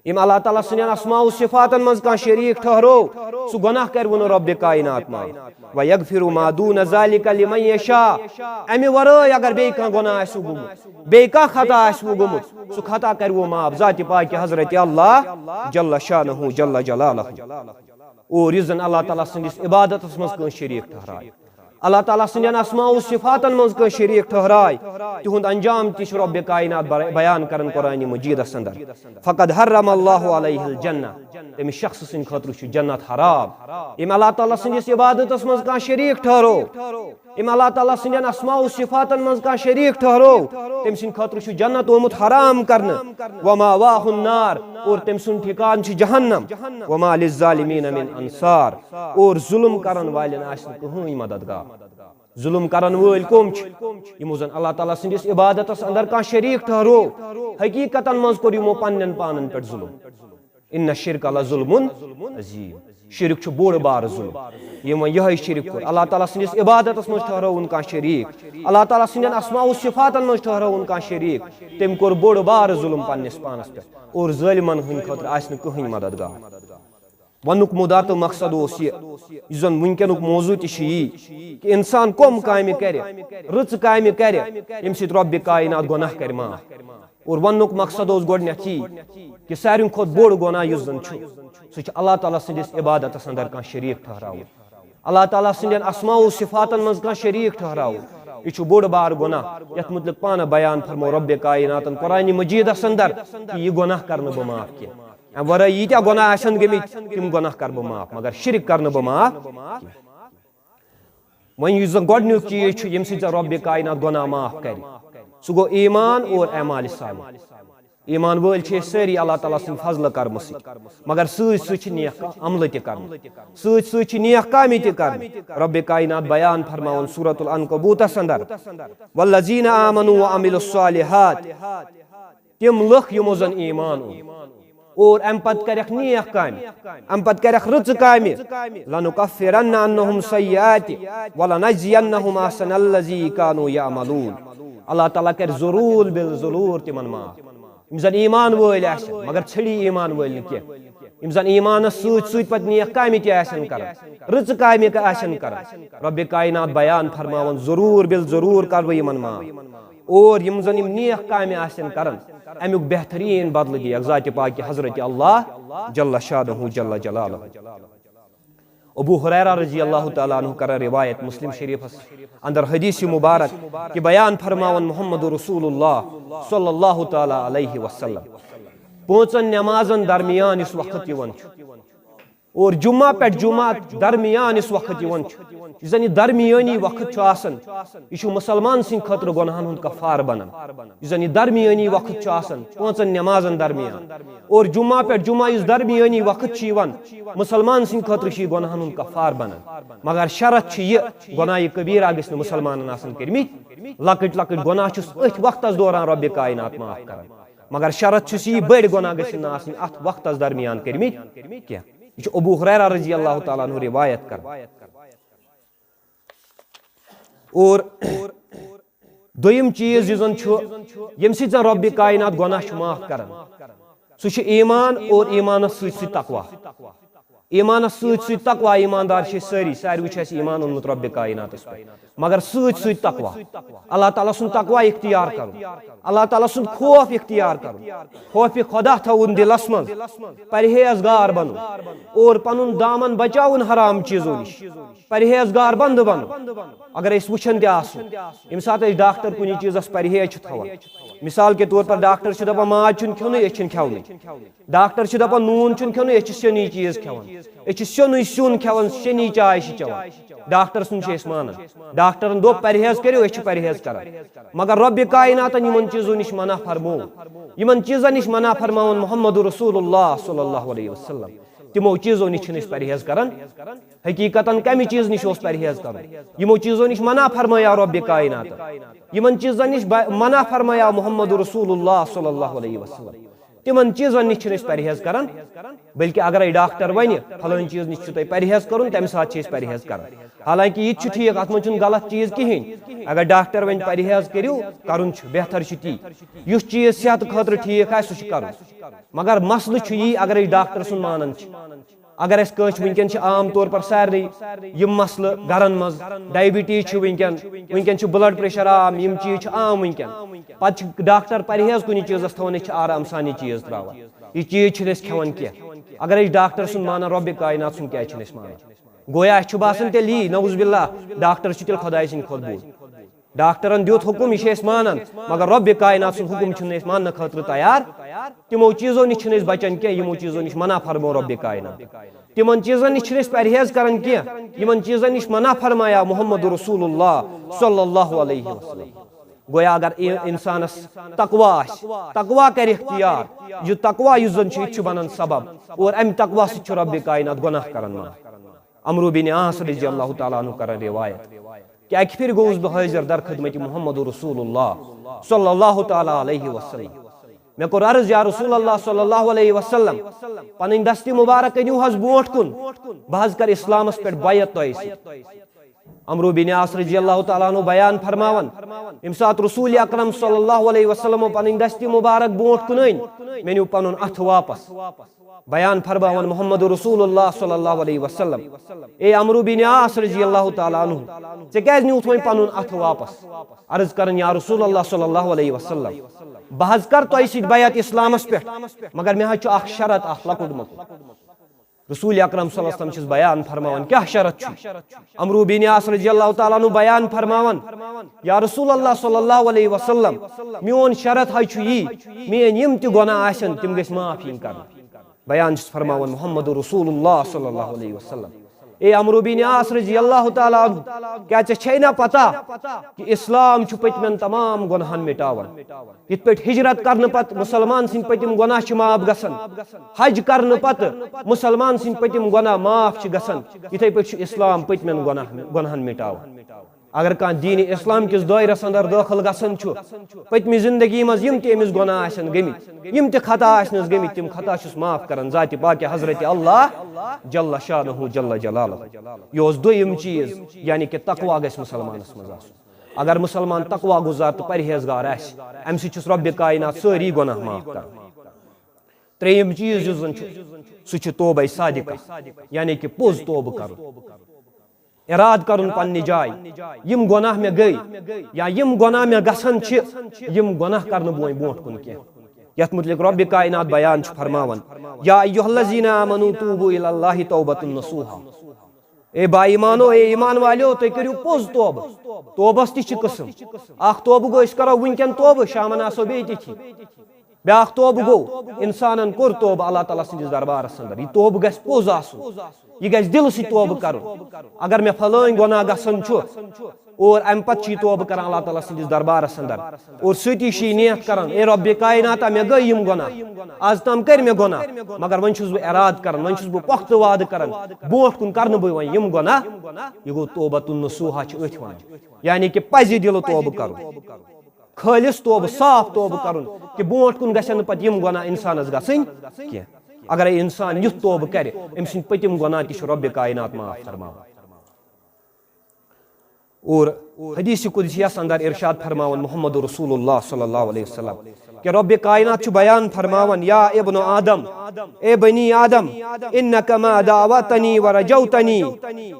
ییٚمۍ اللہ تعالیٰ سٕنٛدٮ۪ن اسماء و صفاتن منٛز کانٛہہ شریٖک ٹھہرو، سُہ گۄناہ کرِ وُنہٕ رۄبِ کائنات معاف۔ "ویغفر ما دون ذلک لمن یشاء"، اَمہِ ورٲے اگر بیٚیہِ کانٛہہ گۄناہ آسہِ گوٚمُت، بیٚیہِ کانٛہہ خطا آسہِ وۄنۍ گوٚمُت، سُہ خطا کرِ وۄنۍ معاف ذاتِ پاکہِ حضرت اللہ جل شانہ جل جلالہ۔ اور یُس زن اللہ تعالیٰ سٕنٛدِس عبادتس منٛز کٲنٛسہِ شریٖک ٹھہرایہِ، اللہ تعالیٰ سٕنٛدٮ۪ن اسماء و صفاتن منٛز کٲنٛسہِ شریٖک ٹھہرایہِ، تِہُنٛد انجام تہِ چھُ رۄبِ کائنات بر-، بیان کران قرآنِ مجیدس اندر۔ "فقد حرم اللہ علیہ الجنہ"، تٔمِس شخصہٕ سٕنٛدِ خٲطرٕ چھُ جنت حرام۔ ییٚمۍ اللہ تعالیٰ سٕنٛدِس عبادتس منٛز کانٛہہ شریٖک ٹھہرو، ییٚمۍ اللہ تعالیٰ سٕنٛدٮ۪ن اسماء و صفاتن منٛز کانٛہہ شریٖک ٹھہرو، تٔمۍ سٕنٛدِ خٲطرٕ چھُ جنت آمُت حرام کرنہٕ۔ "ومأواہ النار"، اور تٔمۍ سُنٛد ٹھکان چھُ جہنم۔ "وما للظالمین من انصار"، اور ظلم کرن والٮ۪ن آسہِ نہٕ کٕہٕنۍ مددگار۔ ظلم کرن وٲلۍ کم چھِ؟ یِمو زن اللہ تعالیٰ سٕنٛدِس عبادتس اندر کانٛہہ شریٖک ٹھہرو، حقیقتن منٛز کوٚر یِمو پننٮ۪ن پانن پٮ۪ٹھ ظلم۔ "ان الشرک لظلم عظیم"، شرک چھُ بوٚڑ بارٕ ظلم۔ ییٚمۍ وۄنۍ یِہوٚے شرک کوٚر، اللہ تعالیٰ سٕنٛدِس عبادتس منٛز ٹھہرٲوُن کانٛہہ شریٖک، اللہ تعالیٰ سٕنٛدٮ۪ن اسماء و صفاتن منٛز ٹھہرٲوُن کانٛہہ شریٖک، تٔمۍ کوٚر بوٚڑ بارٕ ظلم پننِس پانس پٮ۪ٹھ۔ اور ظٲلمن ہٕنٛدِ خٲطرٕ آسہِ نہٕ کٕہٕنۍ مددگار۔ وننُک مُدا تہٕ مقصد اوس یہِ، یُس زن وٕنکیٚنُک موضوع تہِ چھُ یی، کہِ انسان کۄم کامہِ کرِ، رٕژٕ کامہِ کرِ، ییٚمہِ سۭتۍ رۄبِ کائنات گۄناہ کرِ معاف۔ اور وننُک مقصد اوس گۄڈٕنیتھ یی، کہِ ساروی کھۄتہٕ بوٚڑ گۄناہ یُس زن چھُ، سُہ چھُ اللہ تعالیٰ سٕنٛدِس عبادتس اندر کانٛہہ شریٖک ٹھہراوُن، اللہ تعالیٰ سٕنٛدٮ۪ن اسماء و صفاتن منٛز کانٛہہ شریٖک ٹھہراوُن۔ یہِ چھُ بوٚڑ بار گۄناہ، یتھ متعلق پانہٕ بیان فرمو رۄبِ کائناتن قرآنِ مجیدس اندر، کہِ یہِ گۄناہ کرنہٕ بہٕ معاف کینٛہہ۔ امہِ ورٲے ییٖتیٛاہ گۄناہ آسن گٔمٕتۍ، تِم گۄناہ کرٕ بہٕ معاف، مگر شرک کرنہٕ بہٕ معاف کینٛہہ۔ وۄنۍ یُس زن گۄڈٕنیُک چیٖز چھُ، ییٚمہِ سۭتۍ زن رۄبِ کائنات گۄناہ معاف کرِ، سُہ گوٚو ایمان اور اعمال صالح۔ ایمان وٲلۍ چھِ أسۍ سٲری اللہ تعالیٰ سٕنٛدِ فضلہٕ کرمہٕ سۭتۍ، مگر سۭتۍ سۭتۍ چھِ نیک عملہٕ تہِ کرٕنۍ، سۭتۍ سۭتۍ چھِ نیک کامہِ تہِ کرٕنۍ۔ رۄبِ کائنات بیان فرماوان سورۃ العنکبوتس اندر، "والذین آمنوا وعملوا الصالحات"، تِم لُکھ یِمو زن ایمان اوٚن اور امہِ پتہٕ کرکھ نیک کامہِ، امہِ پتہٕ کرکھ رٕژٕ کامہِ، "لنکفرن عنہم سیئات ولنجزینہم احسن الذی کانوا یعملون"۔ اللہ تعالیٰ کرِ ضروٗر بِل ضروٗر تِمن معاف۔ یِم زن ایمان وٲلۍ آسن، مگر ژھٔڑی ایمان وٲلۍ نہٕ کینٛہہ۔ یِم زن ایمانس سۭتۍ سۭتۍ پتہٕ نیک کامہِ تہِ آسن کران، رٕژٕ کامہِ تہِ آسن کران، رۄبِ کائنات بیان فرماوان، ضروٗر بِل ضروٗر کرٕ بہٕ یِمن معاف۔ اور یِم زن یِم نیک کامہِ آسن کران، امیُک بہتریٖن بدلہٕ دِیکھ ذاتِ پاکہِ حضرت اللہ جل شانہ جل جلالہ۔ ابو ہریرہ رضی اللہ تعالیٰ عنہ کران روایت مسلم شریفس اندر حدیث مبارک کہ بیان فرماون محمد رسول اللہ صلی اللہ تعالیٰ علیہ وسلم، پانٛژن نمازن درمیان یُس وقت یِوان چھُ اور جمعہ پٮ۪ٹھ جمعہ درمیان یُس وقت یِوان چھُ، یُس زن یہِ درمیٲنی وقت چھُ آسان، یہِ چھُ مسلمان سٕنٛدِ خٲطرٕ گۄناہن ہُنٛد کفارٕ بنان۔ یُس زن یہِ درمیٲنی وقت چھُ آسان پانٛژن نمازن درمیان اور جمعہ پٮ۪ٹھ جمعہ یُس درمیٲنی وقت چھُ یِوان، مسلمان سٕنٛدِ خٲطرٕ چھُ یہِ گۄناہن ہُنٛد کفارٕ بنان۔ مگر شرط چھُ یہِ، گۄناہ کبیرہ گژھِ نہٕ مسلمانن آسن کٔرمٕتۍ، لۄکٕٹۍ لۄکٕٹۍ گۄناہ چھُس أتھۍ وقتس دوران رۄبِ کائنات معاف کران۔ مگر شرط چھُس یہِ، بٔڑۍ گۄناہ گژھن نہٕ آسٕنۍ اتھ وقتس درمیان کٔرمٕتۍ کینٛہہ۔ یہِ چھُ ابو ہریرہ رضی اللہ تعالیٰ عنہ روایت کران۔ اور دوٚیِم چیٖز یُس زن چھُ، ییٚمہِ سۭتۍ زن رۄبِ کائنات گۄناہ چھُ معاف کران، سُہ چھُ ایمان اور ایمانس سۭتۍ سۭتۍ تقوی۔ ایمانس سۭتۍ سۭتۍ تقوی، ایماندار چھِ أسۍ سٲری، ساروٕے چھُ اَسہِ ایمان اوٚنمُت رۄبِ کائناتس پٮ۪ٹھ، مگر سۭتۍ سۭتۍ تقوی، اللہ تعالیٰ سُنٛد تقوی اختیار کرُن، اللہ تعالیٰ سُنٛد خوف اختیار کرُن، خوفِ خدا تھاوُن دِلس منٛز، پرہیزگار بنُن اور پنُن دامن بچاوُن حرام چیٖزو نِش، پرہیزگار بندٕ بنُن۔ اگر أسۍ وٕچھان تہِ آسو، ییٚمہِ ساتہٕ أسۍ ڈاکٹر کُنہِ چیٖزس پرہیز چھُ تھاوان، مثال کے طور پر ڈاکٹر چھُ دپان ماز چھُنہٕ کھیوٚنُے، أسۍ چھِنہٕ کھیوٚنٕے۔ ڈاکٹر چھُ دپان نوٗن چھُنہٕ کھیوٚنُے، أسۍ چھِ سیوٚنُے چیٖز کھٮ۪وان، أسۍ چھِ سیوٚنُے سیُن کھٮ۪وان، سیٚنی چاے چھِ چٮ۪وان۔ ڈاکٹر سُنٛد چھِ أسۍ مانان، ڈاکٹرن دوٚپ پرہیز کٔرِو، أسۍ چھِ پرہیز کران۔ مگر رۄبِ کائناتن یِمن چیٖزو نِش منع فرموو، یِمن چیٖزن نِش منع فرماوان محمد رسول اللہ صلی اللہ علیہ وسلم، تِمو چیٖزو نِش چھِنہٕ أسۍ پرہیز کران۔ حقیقتاً کمہِ چیٖز نِش اوس پرہیز کرُن؟ یِمو چیٖزو نِش منع فرمایا رۄبِ کائنات، یِمن چیٖزن نِش ب-، منع فرمایا محمد رسول اللہ صلی اللہ علیہ وسلم۔ تِمن چیٖزن نِش چھِنہٕ أسۍ پرہیز کران، بلکہِ اگرے ڈاکٹر ونہِ فلٲنۍ چیٖز نِش چھُ تۄہہِ پرہیز کرُن، تمہِ ساتہٕ چھِ أسۍ پرہیز کران۔ حالانکہِ یہِ تہِ چھُ ٹھیٖک، اتھ منٛز چھُنہٕ غلط چیٖز کِہیٖنۍ۔ اگر ڈاکٹر ونہِ پرہیز کٔرِو، کرُن چھُ، بہتر چھُ تی۔ یُس چیٖز صحتہٕ خٲطرٕ ٹھیٖک آسہِ، سُہ چھُ کرُن۔ مگر مسلہٕ چھُ یی، اگرے ڈاکٹر سُنٛد مانان چھِ۔ اگر أسۍ کٲنٛسہِ وٕنکیٚن چھِ عام طور پر سارنٕے یِم مسلہٕ گرن منٛز، ڈائبٹیز چھُ وٕنکیٚن، وٕنکیٚن چھُ بلڈ پریشر عام، یِم چیٖز چھِ عام وٕنکیٚن۔ پتہٕ چھِ ڈاکٹر پرہیز کُنہِ چیٖزس تھاوان، أسۍ چھِ آرام سان یہِ چیٖز تراوان۔ یہِ چیٖز چھِنہٕ أسۍ کھٮ۪وان کینٛہہ۔ اگر أسۍ ڈاکٹر سُنٛد مانان، رۄبِ کائنات سُنٛد کیازِ چھِنہٕ أسۍ مانان؟ گویا اَسہِ چھُ باسان تیٚلہِ یی، نعوذ باللہ، ڈاکٹر چھُ تیٚلہِ خۄداے سٕنٛدِ کھۄتہٕ بوٚڑ۔ ڈاکٹرن دیُت حُکُم، یہِ چھِ أسۍ مانان، مگر رۄبِ کائنات سُنٛد حُکُم چھِنہٕ أسۍ ماننہٕ خٲطرٕ تیار۔ تِمو چیٖزو نِش چھِنہٕ أسۍ بچان کینٛہہ، یِمو چیٖزو نِش منع فرموو رۄبِ کائنات۔ تِمن چیٖزن نِش چھِنہٕ أسۍ پرہیز کران کینٛہہ، یِمن چیٖزن نِش منع فرمایا محمد رسول اللہ صلی اللہ علیہ وسلم۔ گویا اگر اِ-، انسانس تقوی آسہِ، تقوی کرِ اختیار، یہِ تقوی یُس زن چھُ، یہِ تہِ چھُ بنان سبب، اور امہِ تقوی سۭتۍ چھُ رۄبِ کائنات گۄناہ کران معاف۔ عمرو بن عاص رضی اللہ تعالیٰ عنہ کران روایت کہ اکہِ پھِرِ گوٚوُس بہٕ حٲضِر در خدمت محمد رسول اللہ صلی اللہ تعالیٰ علیہ وسلم۔ مےٚ کوٚر عرض، یا رسول اللہ صلی اللہ علیہ وسلم، پنٕنۍ دستِ مبارک أنِو حظ برونٛٹھ کُن، بہٕ حظ کرٕ اسلامس پٮ۪ٹھ بیعت تۄہہِ سۭتۍ۔ عمرو بن عاص رضی اللہ تعالیٰ عنہ بیان فرماوان، ییٚمہِ ساتہٕ رسول اکرم صلی اللہ علیہ وسلمو پنٕنۍ دستِ مبارک برونٛٹھ کُن أنۍ، مےٚ نیوٗ پنُن اتھٕ واپس۔ بیان فرماوان محمد رسول اللہ صلی اللہ علیہ وسلم، اے عمرو بن عاص رضی اللہ تعالیٰ عنہ، ژےٚ کیازِ نیوٗتھ وۄنۍ پنُن اتھٕ واپس؟ عرض کران، یا رسول اللہ صلی اللہ علیہ وسلم، بہٕ حظ کرٕ تۄہہِ سۭتۍ بیعت اسلامس پٮ۪ٹھ، مگر مےٚ حظ چھُ اکھ شرط، اکھ لۄکُٹ مۄکُٹ۔ رسول اکرم صلی اللہ علیہ وسلم چھُس بیان فرماوان، کیاہ شرط چھُ؟ عمرو بن عاص رضی اللہ تعالیٰ عنہ بیان فرماوان، یا رسول اللہ صلی اللہ علیہ وسلم، میون شرط حظ چھُ یی، میٲنۍ یِم تہِ گۄناہ آسن، تِم گٔژھۍ معاف یِنۍ کرنہٕ۔ بیان چھُس فرماوان محمد رسول اللہ صلی اللہ علیہ وسلم، اے عمرو بن عاص رضی اللہ تعالیٰ عنہ، کیٛاہ ژےٚ چھے نہ پتہ کہ اسلام چھُ پٔتمٮ۪ن تمام گۄناہن مٹاوان؟ یِتھ پٲٹھۍ ہجرت کرنہٕ پتہٕ مسلمان سٕنٛدۍ پٔتِم گۄناہ چھِ معاف گژھان، حج کرنہٕ پتہٕ مسلمان سٕنٛدۍ پٔتِم گۄناہ معاف چھِ گژھان، یِتھے پٲٹھۍ چھُ اسلام پٔتمٮ۪ن گۄناہ، گۄناہن مٹاوان۔ اگر کانٛہہ دین اسلام کِس دٲیرس اندر دٲخل گژھان چھُ، پٔتمہِ زندگی منٛز یِم تہِ أمِس گۄناہ آسن گٔمٕتۍ، یِم تہِ خطا آسنس گٔمٕتۍ، تِم خطا چھُس معاف کران ذاتِ پاکِ حضرت اللہ جل شانہ جل جلالہ۔ یہِ اوس دوٚیِم چیٖز، یعنی کہِ تقوی گژھِ مسلمانس منٛز آسُن۔ اگر مسلمان تقوی گزار تہٕ پرہیزگار آسہِ، امہِ سۭتۍ چھُس رۄبِ کائنات سٲری گۄناہ معاف کران۔ ترٛیٚیِم چیٖز یُس زن چھُ، سُہ چھُ توبہ صادقہ، یعنی کہِ پوٚز توبہٕ کرُن۔ ارادٕ کرُن پننہِ جایہِ، یِم گۄناہ مےٚ گٔے یا یِم گۄناہ مےٚ گژھن چھِ، یِم گۄناہ کرنہٕ بہٕ وۄنۍ برونٛٹھ کُن کینٛہہ۔ یتھ متعلق رۄبِ کائنات بیان چھُ فرماوان، یا ایھا الذین آمنوا توبوا الی اللہ توبۃ نصوحا۔ اے با ایمانو، اے ایمان والیو، تُہۍ کٔرِو پوٚز توبہٕ۔ توبس تہِ چھِ قٕسم۔ اکھ توبہٕ گوٚو، أسۍ کرو وٕنکیٚن توبہٕ، شامن آسو بیٚیہِ تِتھی۔ بیٛاکھ توبہٕ گوٚو، انسانن کوٚر توبہٕ اللہ تعالیٰ سٕنٛدِس دربارس اندر۔ یہِ توبہٕ گژھِ پوٚز آسُن، یہِ گژھِ دِلہٕ سۭتۍ توبہٕ کرُن۔ اگر مےٚ فلٲنۍ گۄناہ گژھان چھُ اور امہِ پتہٕ چھُ یہِ توبہٕ کران اللہ تعالیٰ سٕنٛدِس دربارس اندر، اور سۭتی چھُ یہِ نیت کران، اے رۄبِ کایناتہ، مےٚ گٔے یِم گۄناہ، از تام کٔرۍ مےٚ گۄناہ، مگر وۄنۍ چھُس بہٕ ارادٕ کران، وۄنۍ چھُس بہٕ پۄختہٕ وعدٕ کران، برونٛٹھ کُن کرنہٕ بہٕ وۄنۍ یِم گۄناہ۔ یہِ گوٚو توبۃ النصوحہ چھِ أتھۍ ونان، یعنی کہِ پزِ دِلہٕ توبہٕ کرُن۔ خٲلص توبہٕ، صاف توبہٕ کرُن، کہِ برونٛٹھ کُن گژھن نہٕ پتہٕ یِم گۄناہ انسانس گژھٕنۍ کینٛہہ۔ اگرے انسان یُتھ توبہٕ کرِ، أمۍ سٕنٛدۍ پٔتِم گۄناہ تہِ چھِ رۄبِ کاینات معاف فرماوان۔ اور حدیث قدسیس اندر ارشاد فرماوان محمد رسول اللہ صلی اللہ علیہ وسلم، کہ رب کائنات چھُ بیان فرماوان، یا ابن آدم، اے بنی آدم، انک ما دعوتنی و رجوتنی،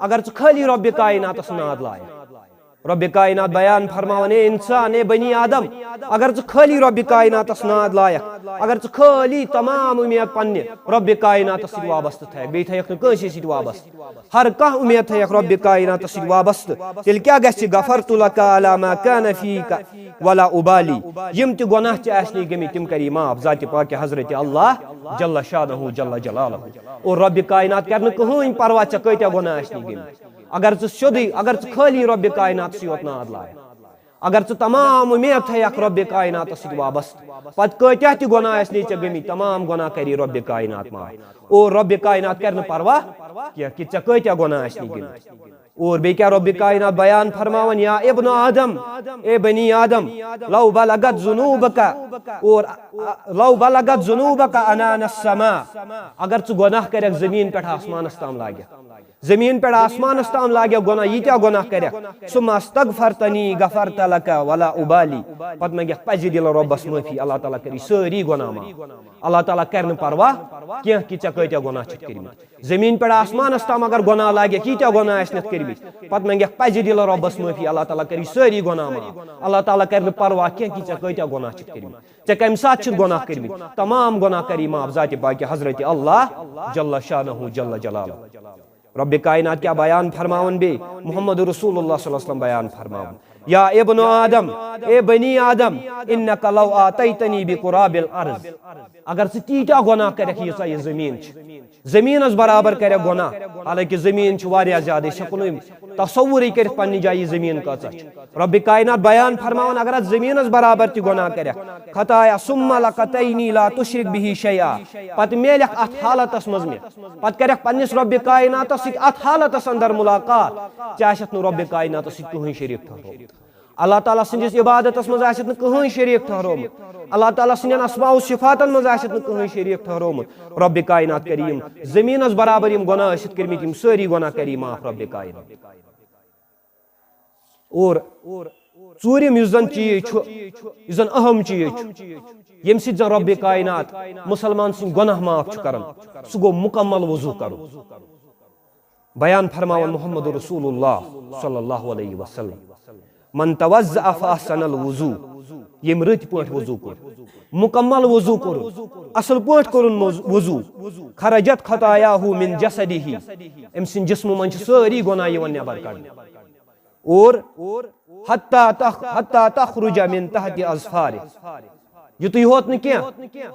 اگر ژٕ خٲلی رب کائناتس ناد لایکھ۔ رب کائنات بیان فرماوان، اے انسان، اے بنی آدم، اگر ژٕ خٲلی رب کائناتس ناد لایکھ، اگر ژٕ خٲلی تمام امید پننہِ رب کائناتس سۭتۍ وابستہٕ تھایکھ، بیٚیہِ تھایکھ نہٕ کٲنٛسے سۭتۍ وابستہٕ، ہر کانٛہہ امید تھایکھ رب کائناتس سۭتۍ وابستہٕ، تیٚلہِ کیٛاہ گژھِ؟ غفرت لک علی ما کان فیک ولا ابالی، یِم تہِ گۄناہ ژےٚ آسنٕے گٔمٕتۍ، تِم کری معاف ذاتِ پاکِ حضرت اللہ جل شانہ جل جلالہ۔ اور رب کائنات کرِ نہٕ کٕہٕنۍ پرواہ ژےٚ کۭتیاہ گۄناہ آسنٕے گٔمٕتۍ۔ اگر ژٕ سیوٚدُے، اگر ژٕ خٲلی رب کائناتسٕے یوت ناد لایکھ، اگر ژٕ تمام امید تھایکھ رب کائناتس سۭتۍ وابستہٕ، پتہٕ کۭتیاہ تہِ گۄناہ آسنٕے ژےٚ گٔمٕتۍ، تمام گۄناہ کری رب کائنات معاف۔ اور رب کائنات کرِ نہٕ پرواہ کینٛہہ کہ ژےٚ کۭتیاہ گۄناہ آسنٕے گٔمٕتۍ۔ اور بیٚیہِ کیٛاہ رب کائنات بیان فرماوان، یا ابن آدم، اے بنی آدم، لو بلغت ذنوبک، اور لو بلغت ذنوبک عنان السماء، اگر ژٕ گۄناہ کرکھ زمین پٮ۪ٹھ آسمانس تام لاگکھ، زمین پٮ۪ٹھ آسمانس تام لاگکھ گۄناہ، ییٖتیٛاہ گۄناہ کرکھ، ثم استغفرتنی غفرت لک ولا ابالی، پتہٕ منگکھ پزِ دِلہٕ رۄبس معٲفی، اللہ تعالیٰ کری سٲری گۄناہ معاف، اللہ تعالیٰ کرِ نہٕ پرواہ کینٛہہ کہ ژےٚ کۭتیٛاہ گۄناہ چھِتھ کٔرمٕتۍ۔ زمین پٮ۪ٹھ آسمانس تام اگر گۄناہ لاگکھ، ییٖتیٛاہ گۄناہ آسنَتھ کٔرمٕتۍ، پتہٕ منگکھ پزِ دِلہٕ رۄبس معٲفی، اللہ تعالیٰ کری سٲری گۄناہ معاف، اللہ تعالیٰ کرِ نہٕ پرواہ کینٛہہ کہ ژےٚ کۭتیٛاہ گۄناہ چھِتھ کٔرمٕتۍ، ژےٚ کمہِ ساتہٕ چھِتھ گۄناہ کٔرمٕتۍ، تمام گۄناہ کری معاف ذاتِ پاکِ حضرت اللہ جل شانہ جل جلالہ۔ رب کائنات کیٛاہ بیان فرماوان بیٚیہِ؟ محمد رسول اللہ صلی اللہ علیہ وسلم بیان فرماوان، یا ابن آدم، اے بنی آدم، انک لو آتیتنی بقراب الارض، اگر ژٕ تیٖتیٛاہ گۄناہ کرکھ ییٖژاہ یہِ زمین چھِ، زمینس برابر کرکھ گۄناہ، حالانکہ زمین چھِ واریاہ زیادٕ، أسۍ ہٮ۪کو نہٕ تصورٕے کٔرِتھ پننہِ جایہِ یہِ زمین کۭژاہ چھِ۔ رب کائنات بیان فرماوان، اگر اتھ زمینس برابر تہِ گۄناہ کرکھ، خطایا ثم لقتینی لا تشرک بہ شیئا، پتہٕ میلکھ اتھ حالتس منٛز مےٚ، پتہٕ کرکھ پننِس رب کائناتس سۭتۍ اتھ حالتس اندر ملاقات، ژےٚ آسٮ۪تھ نہٕ رب کائناتس سۭتۍ کٕہٕنۍ شریک ٹھہرومُت۔ اللہ تعالیٰ سٕنٛدِس عبادتس منٛز آسٮ۪تھ نہٕ کٕہٕنۍ شریک ٹھہرومُت۔ اللہ تعالیٰ سٕنٛدٮ۪ن اسماء و صفاتن منٛز آسٮ۪تھ نہٕ کٕہٕنۍ شریک ٹھہرومُت۔ رب کائنات کری یِم زمینس برابر یِم گۄناہ ٲسِتھ کٔرمٕتۍ، یِم سٲری گۄناہ کری معاف رب کائنات۔ اور ژوٗرِم یُس زن چیٖز چھُ، یُس زن اہم چیٖز چھُ، ییٚمہِ سۭتۍ زن رب کائنات مسلمان سٕنٛدۍ گۄناہ معاف چھُ کران، سُہ گوٚو مکمل وضو کرُن۔ بیان فرماوان محمد رسول اللہ صلی اللہ علیہ وسلم، من توضأ فأحسن الوضو، ییٚمۍ رٕتۍ پٲٹھۍ وضو کوٚر، مکمل وضو کوٚر، اصل پٲٹھۍ کوٚرُن موض-، وضو، خرجت خطایاہ من جسدہ، أمۍ سٕنٛدِ جسمہٕ منٛز چھِ سٲری گۄناہ یِوان نٮ۪بر کڑنہٕ۔ اور حتی تخ-، حتی تخرج من تحت اظفارہ، یُتُے ہوت نہٕ کینٛہہ،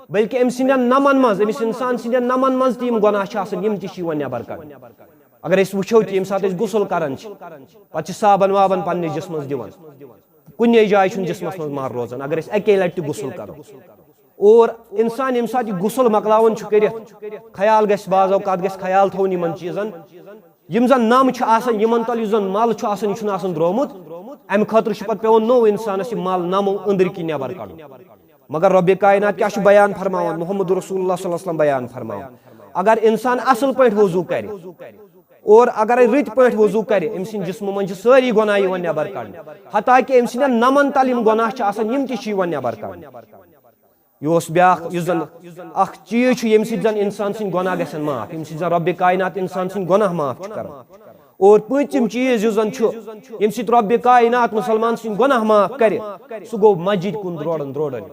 بلکہ أمۍ سٕنٛدٮ۪ن نمن منٛز، أمِس انسان سٕنٛدٮ۪ن نمن منٛز تہِ یِم گۄناہ چھِ آسان، یِم تہِ چھِ یِوان نٮ۪بر کڑنہٕ۔ اگر أسۍ وٕچھو تہِ، ییٚمہِ ساتہٕ أسۍ غسل کران چھِ، پتہٕ چھِ صابن وابن پننِس جسمس دِوان، کُنے جایہِ چھُنہٕ جسمس منٛز مر روزان۔ اگر أسۍ اکے لٹہِ تہِ غسل کرو، اور انسان ییٚمہِ ساتہٕ یہِ غسل مۄکلاوان چھُ کٔرِتھ، خیال گژھِ، بعض اوقات گژھِ خیال تھاوُن یِمن چیٖزن، یِم زن نم چھِ آسان، یِمن تل یُس زن مل چھُ آسان، یہِ چھُنہٕ آسان درٛومُت، امہِ خٲطرٕ چھُ پتہٕ پٮ۪وان نوٚو انسانس یہِ مل نمو أنٛدرۍ کِنۍ نٮ۪بر کڑُن۔ مگر رب کائنات کیٛاہ چھُ بیان فرماوان؟ محمد رسول اللہ صلی اللہ علیہ وسلم بیان فرماوان، اگر انسان اصل پٲٹھۍ وضو کرِ اور اگر رٕتۍ پٲٹھۍ وضو کرِ، أمۍ سٕنٛدِ جسمہٕ منٛز چھِ سٲری گۄناہ یِوان نٮ۪بر کڑنہٕ، حتیٰ کہ أمۍ سٕنٛدٮ۪ن نمن تل یِم گۄناہ چھِ آسان، یِم تہِ چھِ یِوان نٮ۪بر کڑنہٕ۔ یہِ اوس بیٛاکھ، یُس زن اکھ چیٖز چھُ، ییٚمہِ سۭتۍ زن انسان سٕنٛدۍ گۄناہ گژھن معاف، ییٚمہِ سۭتۍ زن رب کائنات انسان سٕنٛدۍ گۄناہ معاف چھُ کران۔ اور پوٗنٛژِم چیٖز یُس زن چھُ، ییٚمہِ سۭتۍ رب کائنات مسلمان سٕنٛدۍ گۄناہ معاف کرِ، سُہ گوٚو مسجد کُن درورن درورن،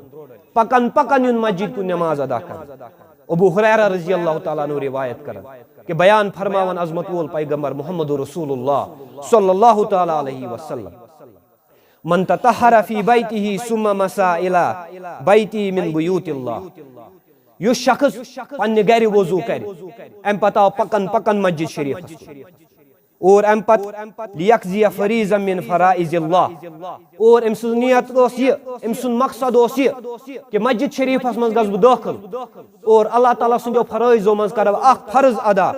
پکان پکان یُن مسجد کُن نماز ادا کرنہِ۔ ابو ہریرہ رضی اللہ تعالیٰ عنہ روایت کران کہ بیان فرماوان عظمت وول پیغمبر محمد رسول اللہ صلی اللہ تعالیٰ علیہ وسلم، من تطہر فی بیتہ ثم مسا الی بیتی من بیوت اللہ، یُس شخص پننہِ گرِ وضو کرِ، امہِ پتہٕ آو پکان پکان مسجد شریفس کُن، اور امہِ پتہٕ لیقضی فریضہ من فرائض اللہ، اور أمۍ سٕنٛز نیت ٲس یہِ، أمۍ سُنٛد مقصد اوس یہِ کہ مسجد شریفس منٛز گژھٕ بہٕ دٲخل اور اللہ تعالیٰ سٕنٛدیو فرٲیضو منٛز کرٕ بہٕ اکھ فرض ادا،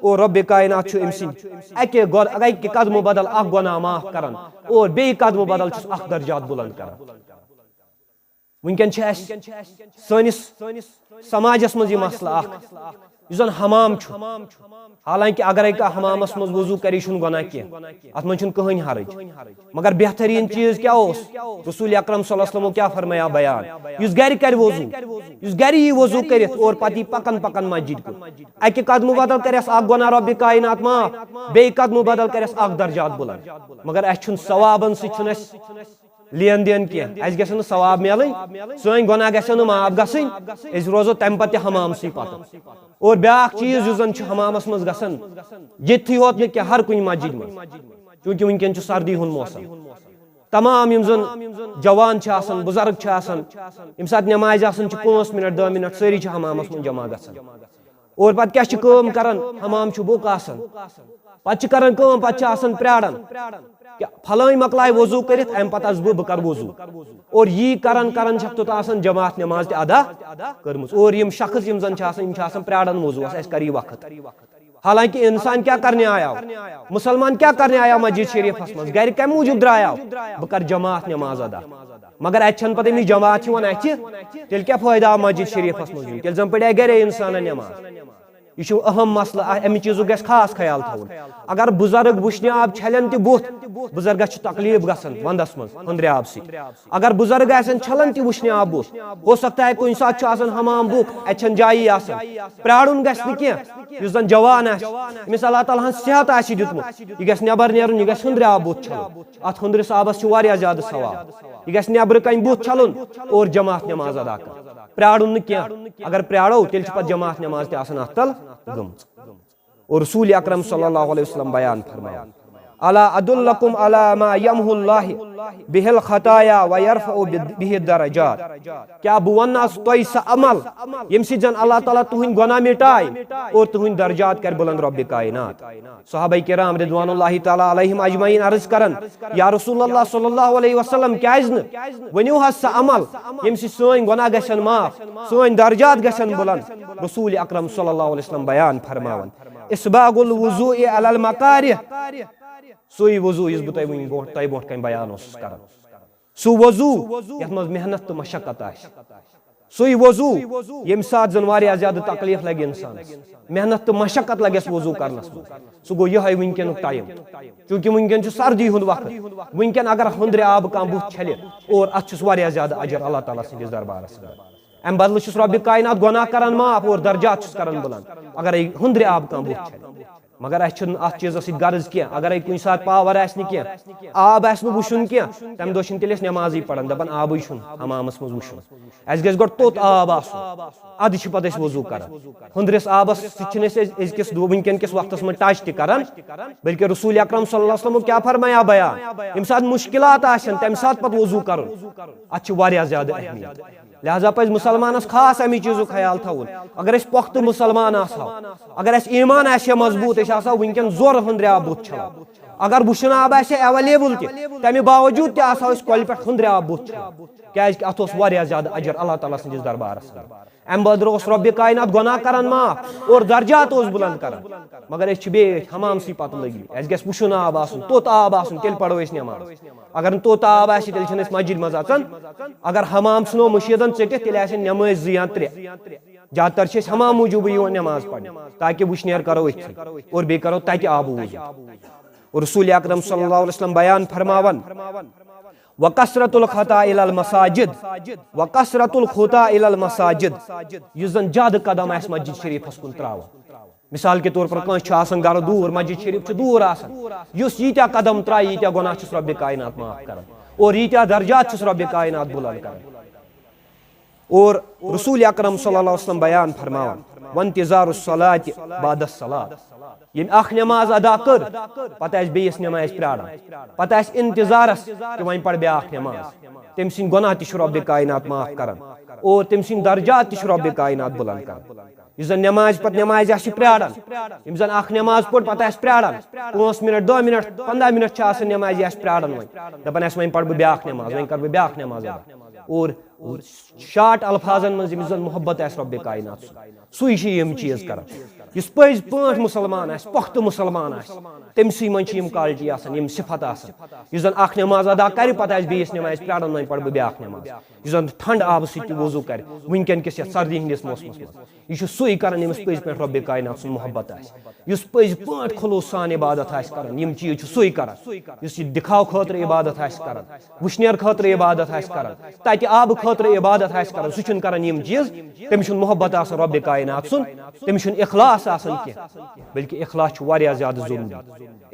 اور رب کائنات چھُ أمۍ سٕنٛدِ اکہِ گۄ-، اکہِ قدمہٕ بدل اکھ گۄناہ معاف کران اور بیٚیہِ قدمہٕ بدل چھُس اکھ درجات بلند کران۔ وٕنکیٚن چھِ اَسہِ سٲنِس سماجس منٛز یہِ مسلہٕ اکھ، یُس زن حمام چھُ۔ حالانکہ اگرے کانٛہہ حمامس منٛز وضو کرِ، یہِ چھُنہٕ گۄناہ کینٛہہ، اتھ منٛز چھُنہٕ کٕہٕنۍ حرج۔ مگر بہترین چیز کیٛاہ اوس؟ رسول اکرم صلی اللہ علیہ وسلمو کیٛاہ فرمایاو بیان؟ یُس گرِ کرِ وضو، یُس گرِ یی وضو کٔرِتھ اور پتہٕ یی پکان پکان مسجد کُن، اکہِ قدمہٕ بدل کرٮ۪س اکھ گۄناہ رب کائنات معاف، بیٚیہِ قدمہٕ بدل کرٮ۪س اکھ درجات بلند۔ مگر اَسہِ چھُنہٕ ثوابن سۭتۍ چھُنہٕ اَسہِ لین دین کینٛہہ۔ اَسہِ گژھن نہٕ ثواب میلٕنۍ، سٲنۍ گۄناہ گژھن نہٕ معاف گژھٕنۍ، أسۍ روزو تمہِ پتہٕ تہِ حمامسٕے پتہٕ۔ اور بیٛاکھ چیٖز یُس زن چھُ حمامس منٛز گژھان، ییٚتھی یوت نہٕ کینٛہہ، ہر کُنہِ مسجد منٛز، چوٗنٛکہِ وٕنکیٚن چھُ سردی ہُنٛد موسم، تمام یِم زن جوان چھِ آسان، بُزرگ چھِ آسان، ییٚمہِ ساتہٕ نٮ۪مازِ آسان چھِ پانٛژھ منٹ، دَہ منٹ، سٲری چھِ حمامس منٛز جمع گژھان۔ اور پتہٕ کیٛاہ چھِ کٲم کران؟ حمام چھُ بوٚک آسان، پتہٕ چھِ کران کٲم، پتہٕ چھِ آسان پرٛاران کہِ فلٲنۍ مۄکلایہِ وضوٗ کٔرِتھ، امہِ پتہٕ آسہٕ بہٕ، بہٕ کرٕ وضوٗ۔ اور یی کران کران چھکھ توٚت آسان جماعت نٮ۪ماز تہِ ادا کٔرمٕژ۔ اور یِم شخص یِم زن چھِ آسان، یِم چھِ آسان پرٛاران وضوٗوس، اسہِ کر یی وقت۔ حالانکہ انسان کیٛاہ کرنہِ آیاو؟ مسلمان کیٛاہ کرنہِ آیاو مسجد شریفس منٛز؟ گرِ کمہِ موٗجوٗب درٛایاو؟ بہٕ کرٕ جماعت نٮ۪ماز ادا۔ مگر اتہِ چھنہٕ پتہٕ أمِس جماعت یِوان اتھِ، تیٚلہِ کیٛاہ فٲیدٕ آو مسجد شریفس منٛز یُن؟ تیٚلہِ زن پرے گرے انسانن نٮ۪ماز۔ یہِ چھُ اہم مسلہٕ، ا-، امہِ چیٖزُک گژھِ خاص خیال تھاوُن۔ اگر بُزرگ وٕشنہِ آب چھلن تہِ بُتھ، بُزرگس چھُ تکلیٖف گژھان ونٛدس منٛز ہُنٛدرِ آبہٕ سۭتۍ۔ اگر بُزرگ آسن چھلان تہِ وٕشنہِ آب بُتھ، ہو سکتا ہے کُنہِ ساتہٕ چھُ آسان حمام بُک، اتہِ چھنہٕ جایی آسان، پرٛارُن گژھِ نہٕ کینٛہہ۔ یُس زن جوان آسہِ، أمِس اللہ تعالیٰ ہن صحت آسہِ دیُتمُت، یہِ گژھِ نٮ۪بر نیرُن، یہِ گژھِ ہُنٛدرِ آب بُتھ چھلُن۔ اتھ ہُنٛدرِس آبس چھُ واریاہ زیادٕ ثواب۔ یہِ گژھِ نٮ۪برٕ کنہِ بُتھ چھلُن اور جماعت نٮ۪ماز ادا کرٕنۍ۔ پرٛارُن نہٕ کینٛہہ۔ اگر پرٛارو، تیٚلہِ چھِ پتہٕ جماعت نٮ۪ماز تہِ آسان اتھ تل گٔمٕژ۔ اور رسول اکرم صلی اللہ علیہ وسلم بیان فرماوان، الا ادلکم علی ما یمحو اللہ بہ الخطایا و یرفع بہ الدرجات؟ کیٛاہ بہٕ ونہٕ آز تۄہہِ سُہ عمل ییٚمہِ سۭتۍ زن اللہ تعالیٰ تُہنٛدۍ گۄناہ مٹایہِ اور تُہنٛدۍ درجات کرِ بلند رب کائنات؟ صحابہ کرام رضوان اللہ تعالیٰ علیہم اجمعین عرض کران، یا رسول اللہ صلی اللہ علیہ وسلم، کیازِ نہٕ؟ ؤنِو حظ سُہ عمل ییٚمہِ سۭتۍ سٲنۍ گۄناہ گژھن معاف، سٲنۍ درجات گژھن بلند۔ رسول اکرم صلی اللہ علیہ وسلم بیان فرماوان، اسباغ الوضوء علی المکارہ، سُے وضوٗ یُس بہٕ تۄہہِ وٕنہِ برونٛٹھ، تۄہہِ برونٛٹھ کنہِ بیان اوسُس کران۔ سُہ وضوٗ یتھ منٛز محنت تہٕ مشقت آسہِ، سُے وضوٗ ییٚمہِ ساتہٕ زن واریاہ زیادٕ تکلیف لگہِ انسانس، محنت تہٕ مشقت لگٮ۪س وضوٗ کرنس منٛز، سُہ گوٚو یِہوٚے وٕنکیٚنُک ٹایم۔ چوٗنٛکہِ وٕنکیٚن چھُ سردی ہُنٛد وقت، وٕنکیٚن اگر ہُنٛدرِ آبہٕ کانٛہہ بُتھ چھلہِ اور اتھ چھُس واریاہ زیادٕ اجر اللہ تعالیٰ سٕنٛدِس دربارس منٛز۔ امہِ بدلہٕ چھُس رۄبِ کائنات گۄناہ کران معاف اور درجات چھُس کران بلند، اگرے ہُنٛدرِ آبہٕ کانٛہہ بُتھ چھلہِ۔ مگر اسہِ چھُنہٕ اتھ چیٖزس سۭتۍ غرض کینٛہہ۔ اگرے کُنہِ ساتہٕ پاور آسہِ نہٕ کینٛہہ، آب آسہِ نہٕ وُشُن کینٛہہ، تمہِ دۄہ چھِنہٕ تیٚلہِ أسۍ نٮ۪مازٕے پران، دپان آبٕے چھُنہٕ حمامس منٛز وُشُن۔ اسہِ گژھِ گۄڈٕ توٚت آب آسُن، ادٕ چھِ پتہٕ أسۍ وضوٗ کران۔ ہُنٛدرِس آبس سۭتۍ چھِنہٕ أسۍ أز-، أزکِس دو-، وٕنکیٚن کِس وقتس منٛز ٹچ تہِ کران، بلکہِ رسول اکرم صلی اللہ علیہ وسلمو کیٛاہ فرمایا بیان؟ ییٚمہِ ساتہٕ مشکلات آسن، تمہِ ساتہٕ پتہٕ وضوٗ کرُن، اتھ چھِ واریاہ زیادٕ اہمیت۔ لہذا پزِ مسلمانس خاص امہِ چیٖزُک خیال تھاوُن۔ اگر أسۍ پۄختہٕ مسلمان آسہو، اگر اسہِ ایمان آسہِ ہے مضبوٗط، أسۍ آسہو وٕنکیٚن زورٕ ہُنٛدرِ آب بُتھ چھلان۔ اگر وُشُن آب آسہِ ہے اویلیبل تہِ، تمہِ باوجوٗد تہِ آسہو أسۍ کۄلہِ پٮ۪ٹھ ہُنٛدرِ آب بُتھ چھلان، کیازِ کہِ اتھ اوس واریاہ زیادٕ اجر اللہ تعالیٰ سٕنٛدِس دربارس منٛز۔ امہِ بدرٕ اوس رۄبِ کائنات گۄناہ کران معاف اور درجات اوس بلند کران، مگر أسۍ چھِ بیٚیہِ أتھۍ حمامسٕے پتہٕ لٔگۍ مٕتۍ۔ اسہِ گژھِ وُشُن آب آسُن، توٚت آب آسُن، تیٚلہِ پرو أسۍ نٮ۪ماز۔ اگر نہٕ توٚت آب آسہِ، تیٚلہِ چھِنہٕ أسۍ مسجد منٛز اژان۔ اگر حمام ژھٕنو مٔشیٖدن ژٔٹِتھ، تیٚلہِ آسن نٮ۪مٲزۍ زٕ یا ترٛےٚ۔ زیادٕ تر چھِ أسۍ حمام موٗجوٗبٕے یِوان نٮ۪ماز پرنہِ، تاکہِ وُشنیر کرو أتھۍ اور بیٚیہِ کرو تتہِ آبہٕ وضوٗ۔ اور رسول اکرم صلی اللہ علیہ وسلم بیان فرماوان، وکثرت الخطا الی المساجد، وکثرت الخطا الی المساجد، یُس زن زیادٕ قدم آسہِ مسجد شریفس کُن تراوان۔ مثال کے طور پر کٲنٛسہِ چھُ آسان گرٕ دوٗر، مسجد شریف چھُ دوٗر آسان، یُس ییٖتیٛاہ قدم ترایہِ، ییٖتیٛاہ گۄناہ چھُس رۄبِ کائنات معاف کران اور ییٖتیٛاہ درجات چھُس رۄبِ کائنات بلند کران۔ اور رسول اکرم صلی اللہ علیہ وسلم بیان فرماوان، وانتظار الصلاۃ بعد الصلاۃ، ییٚمۍ اکھ نماز ادا کٔر، پتہٕ آسہِ بیٚیِس نمازِ پراران، پتہٕ آسہِ انتظارس کہِ وۄنۍ پرٕ بیاکھ نماز، تٔمۍ سٕنٛدۍ گۄناہ تہِ چھُ رۄبِ کائنات معاف کران اور تٔمۍ سٕنٛدۍ درجات تہِ چھُ رۄبِ کائنات بلند کران۔ یُس زن نمازِ پتہٕ نمازِ آسہِ پراران، یِم زن اکھ نماز پٔر پتہٕ آسہِ پراران، پانٛژھ منٹ، دہ منٹ، پندہ منٹ چھِ آسان نمازِ آسہِ پراران، وۄنۍ دپان آسہِ وۄنۍ پرٕ بہٕ بیاکھ نماز، وۄنۍ کرٕ بہٕ بیاکھ نماز ادا۔ اور شارٹ الفاظن منٛز ییٚمِس زن محبت آسہِ رۄبِ کائنات سُنٛد، سُے چھُ یِم چیٖز کران۔ یُس پٔزۍ پٲٹھۍ مسلمان آسہِ، پختہٕ مسلمان آسہِ، تٔمۍ سٕے منٛز چھِ یِم کالٹی آسان، یِم صفت آسان۔ یُس زن اکھ نماز ادا کرِ، پتہٕ آسہِ بیٚیِس نمازِ پراران، وۄنۍ پرٕ بہٕ بیاکھ نماز۔ یُس زن ٹھنڈٕ آبہٕ سۭتۍ تہِ وضو کرِ وٕنکیٚن کِس یتھ سردی ہٕنٛدِس موسمس منٛز، یہِ چھُ سُے کران ییٚمِس پٔزۍ پٲٹھۍ رۄبِ کائنات سُنٛد محبت آسہِ، یُس پٔزۍ پٲٹھۍ خلوص سان عبادت آسہِ کران، یِم چیٖز چھُ سُے کران۔ یُس یہِ دِکھاو خٲطرٕ عبادت آسہِ کران، وٕشنیر خٲطرٕ عبادت آسہِ کران، تتہِ آبہٕ خٲطرٕ عبادت آسہِ کران، سُہ چھُنہٕ کران یِم چیٖز، تٔمِس چھُنہٕ محبت آسان رۄبِ کائنات سُنٛد، تٔمِس چھُنہٕ اخلاص آسان کینٛہہ، بلکہِ اخلاص چھُ واریاہ زیادٕ ضروٗری۔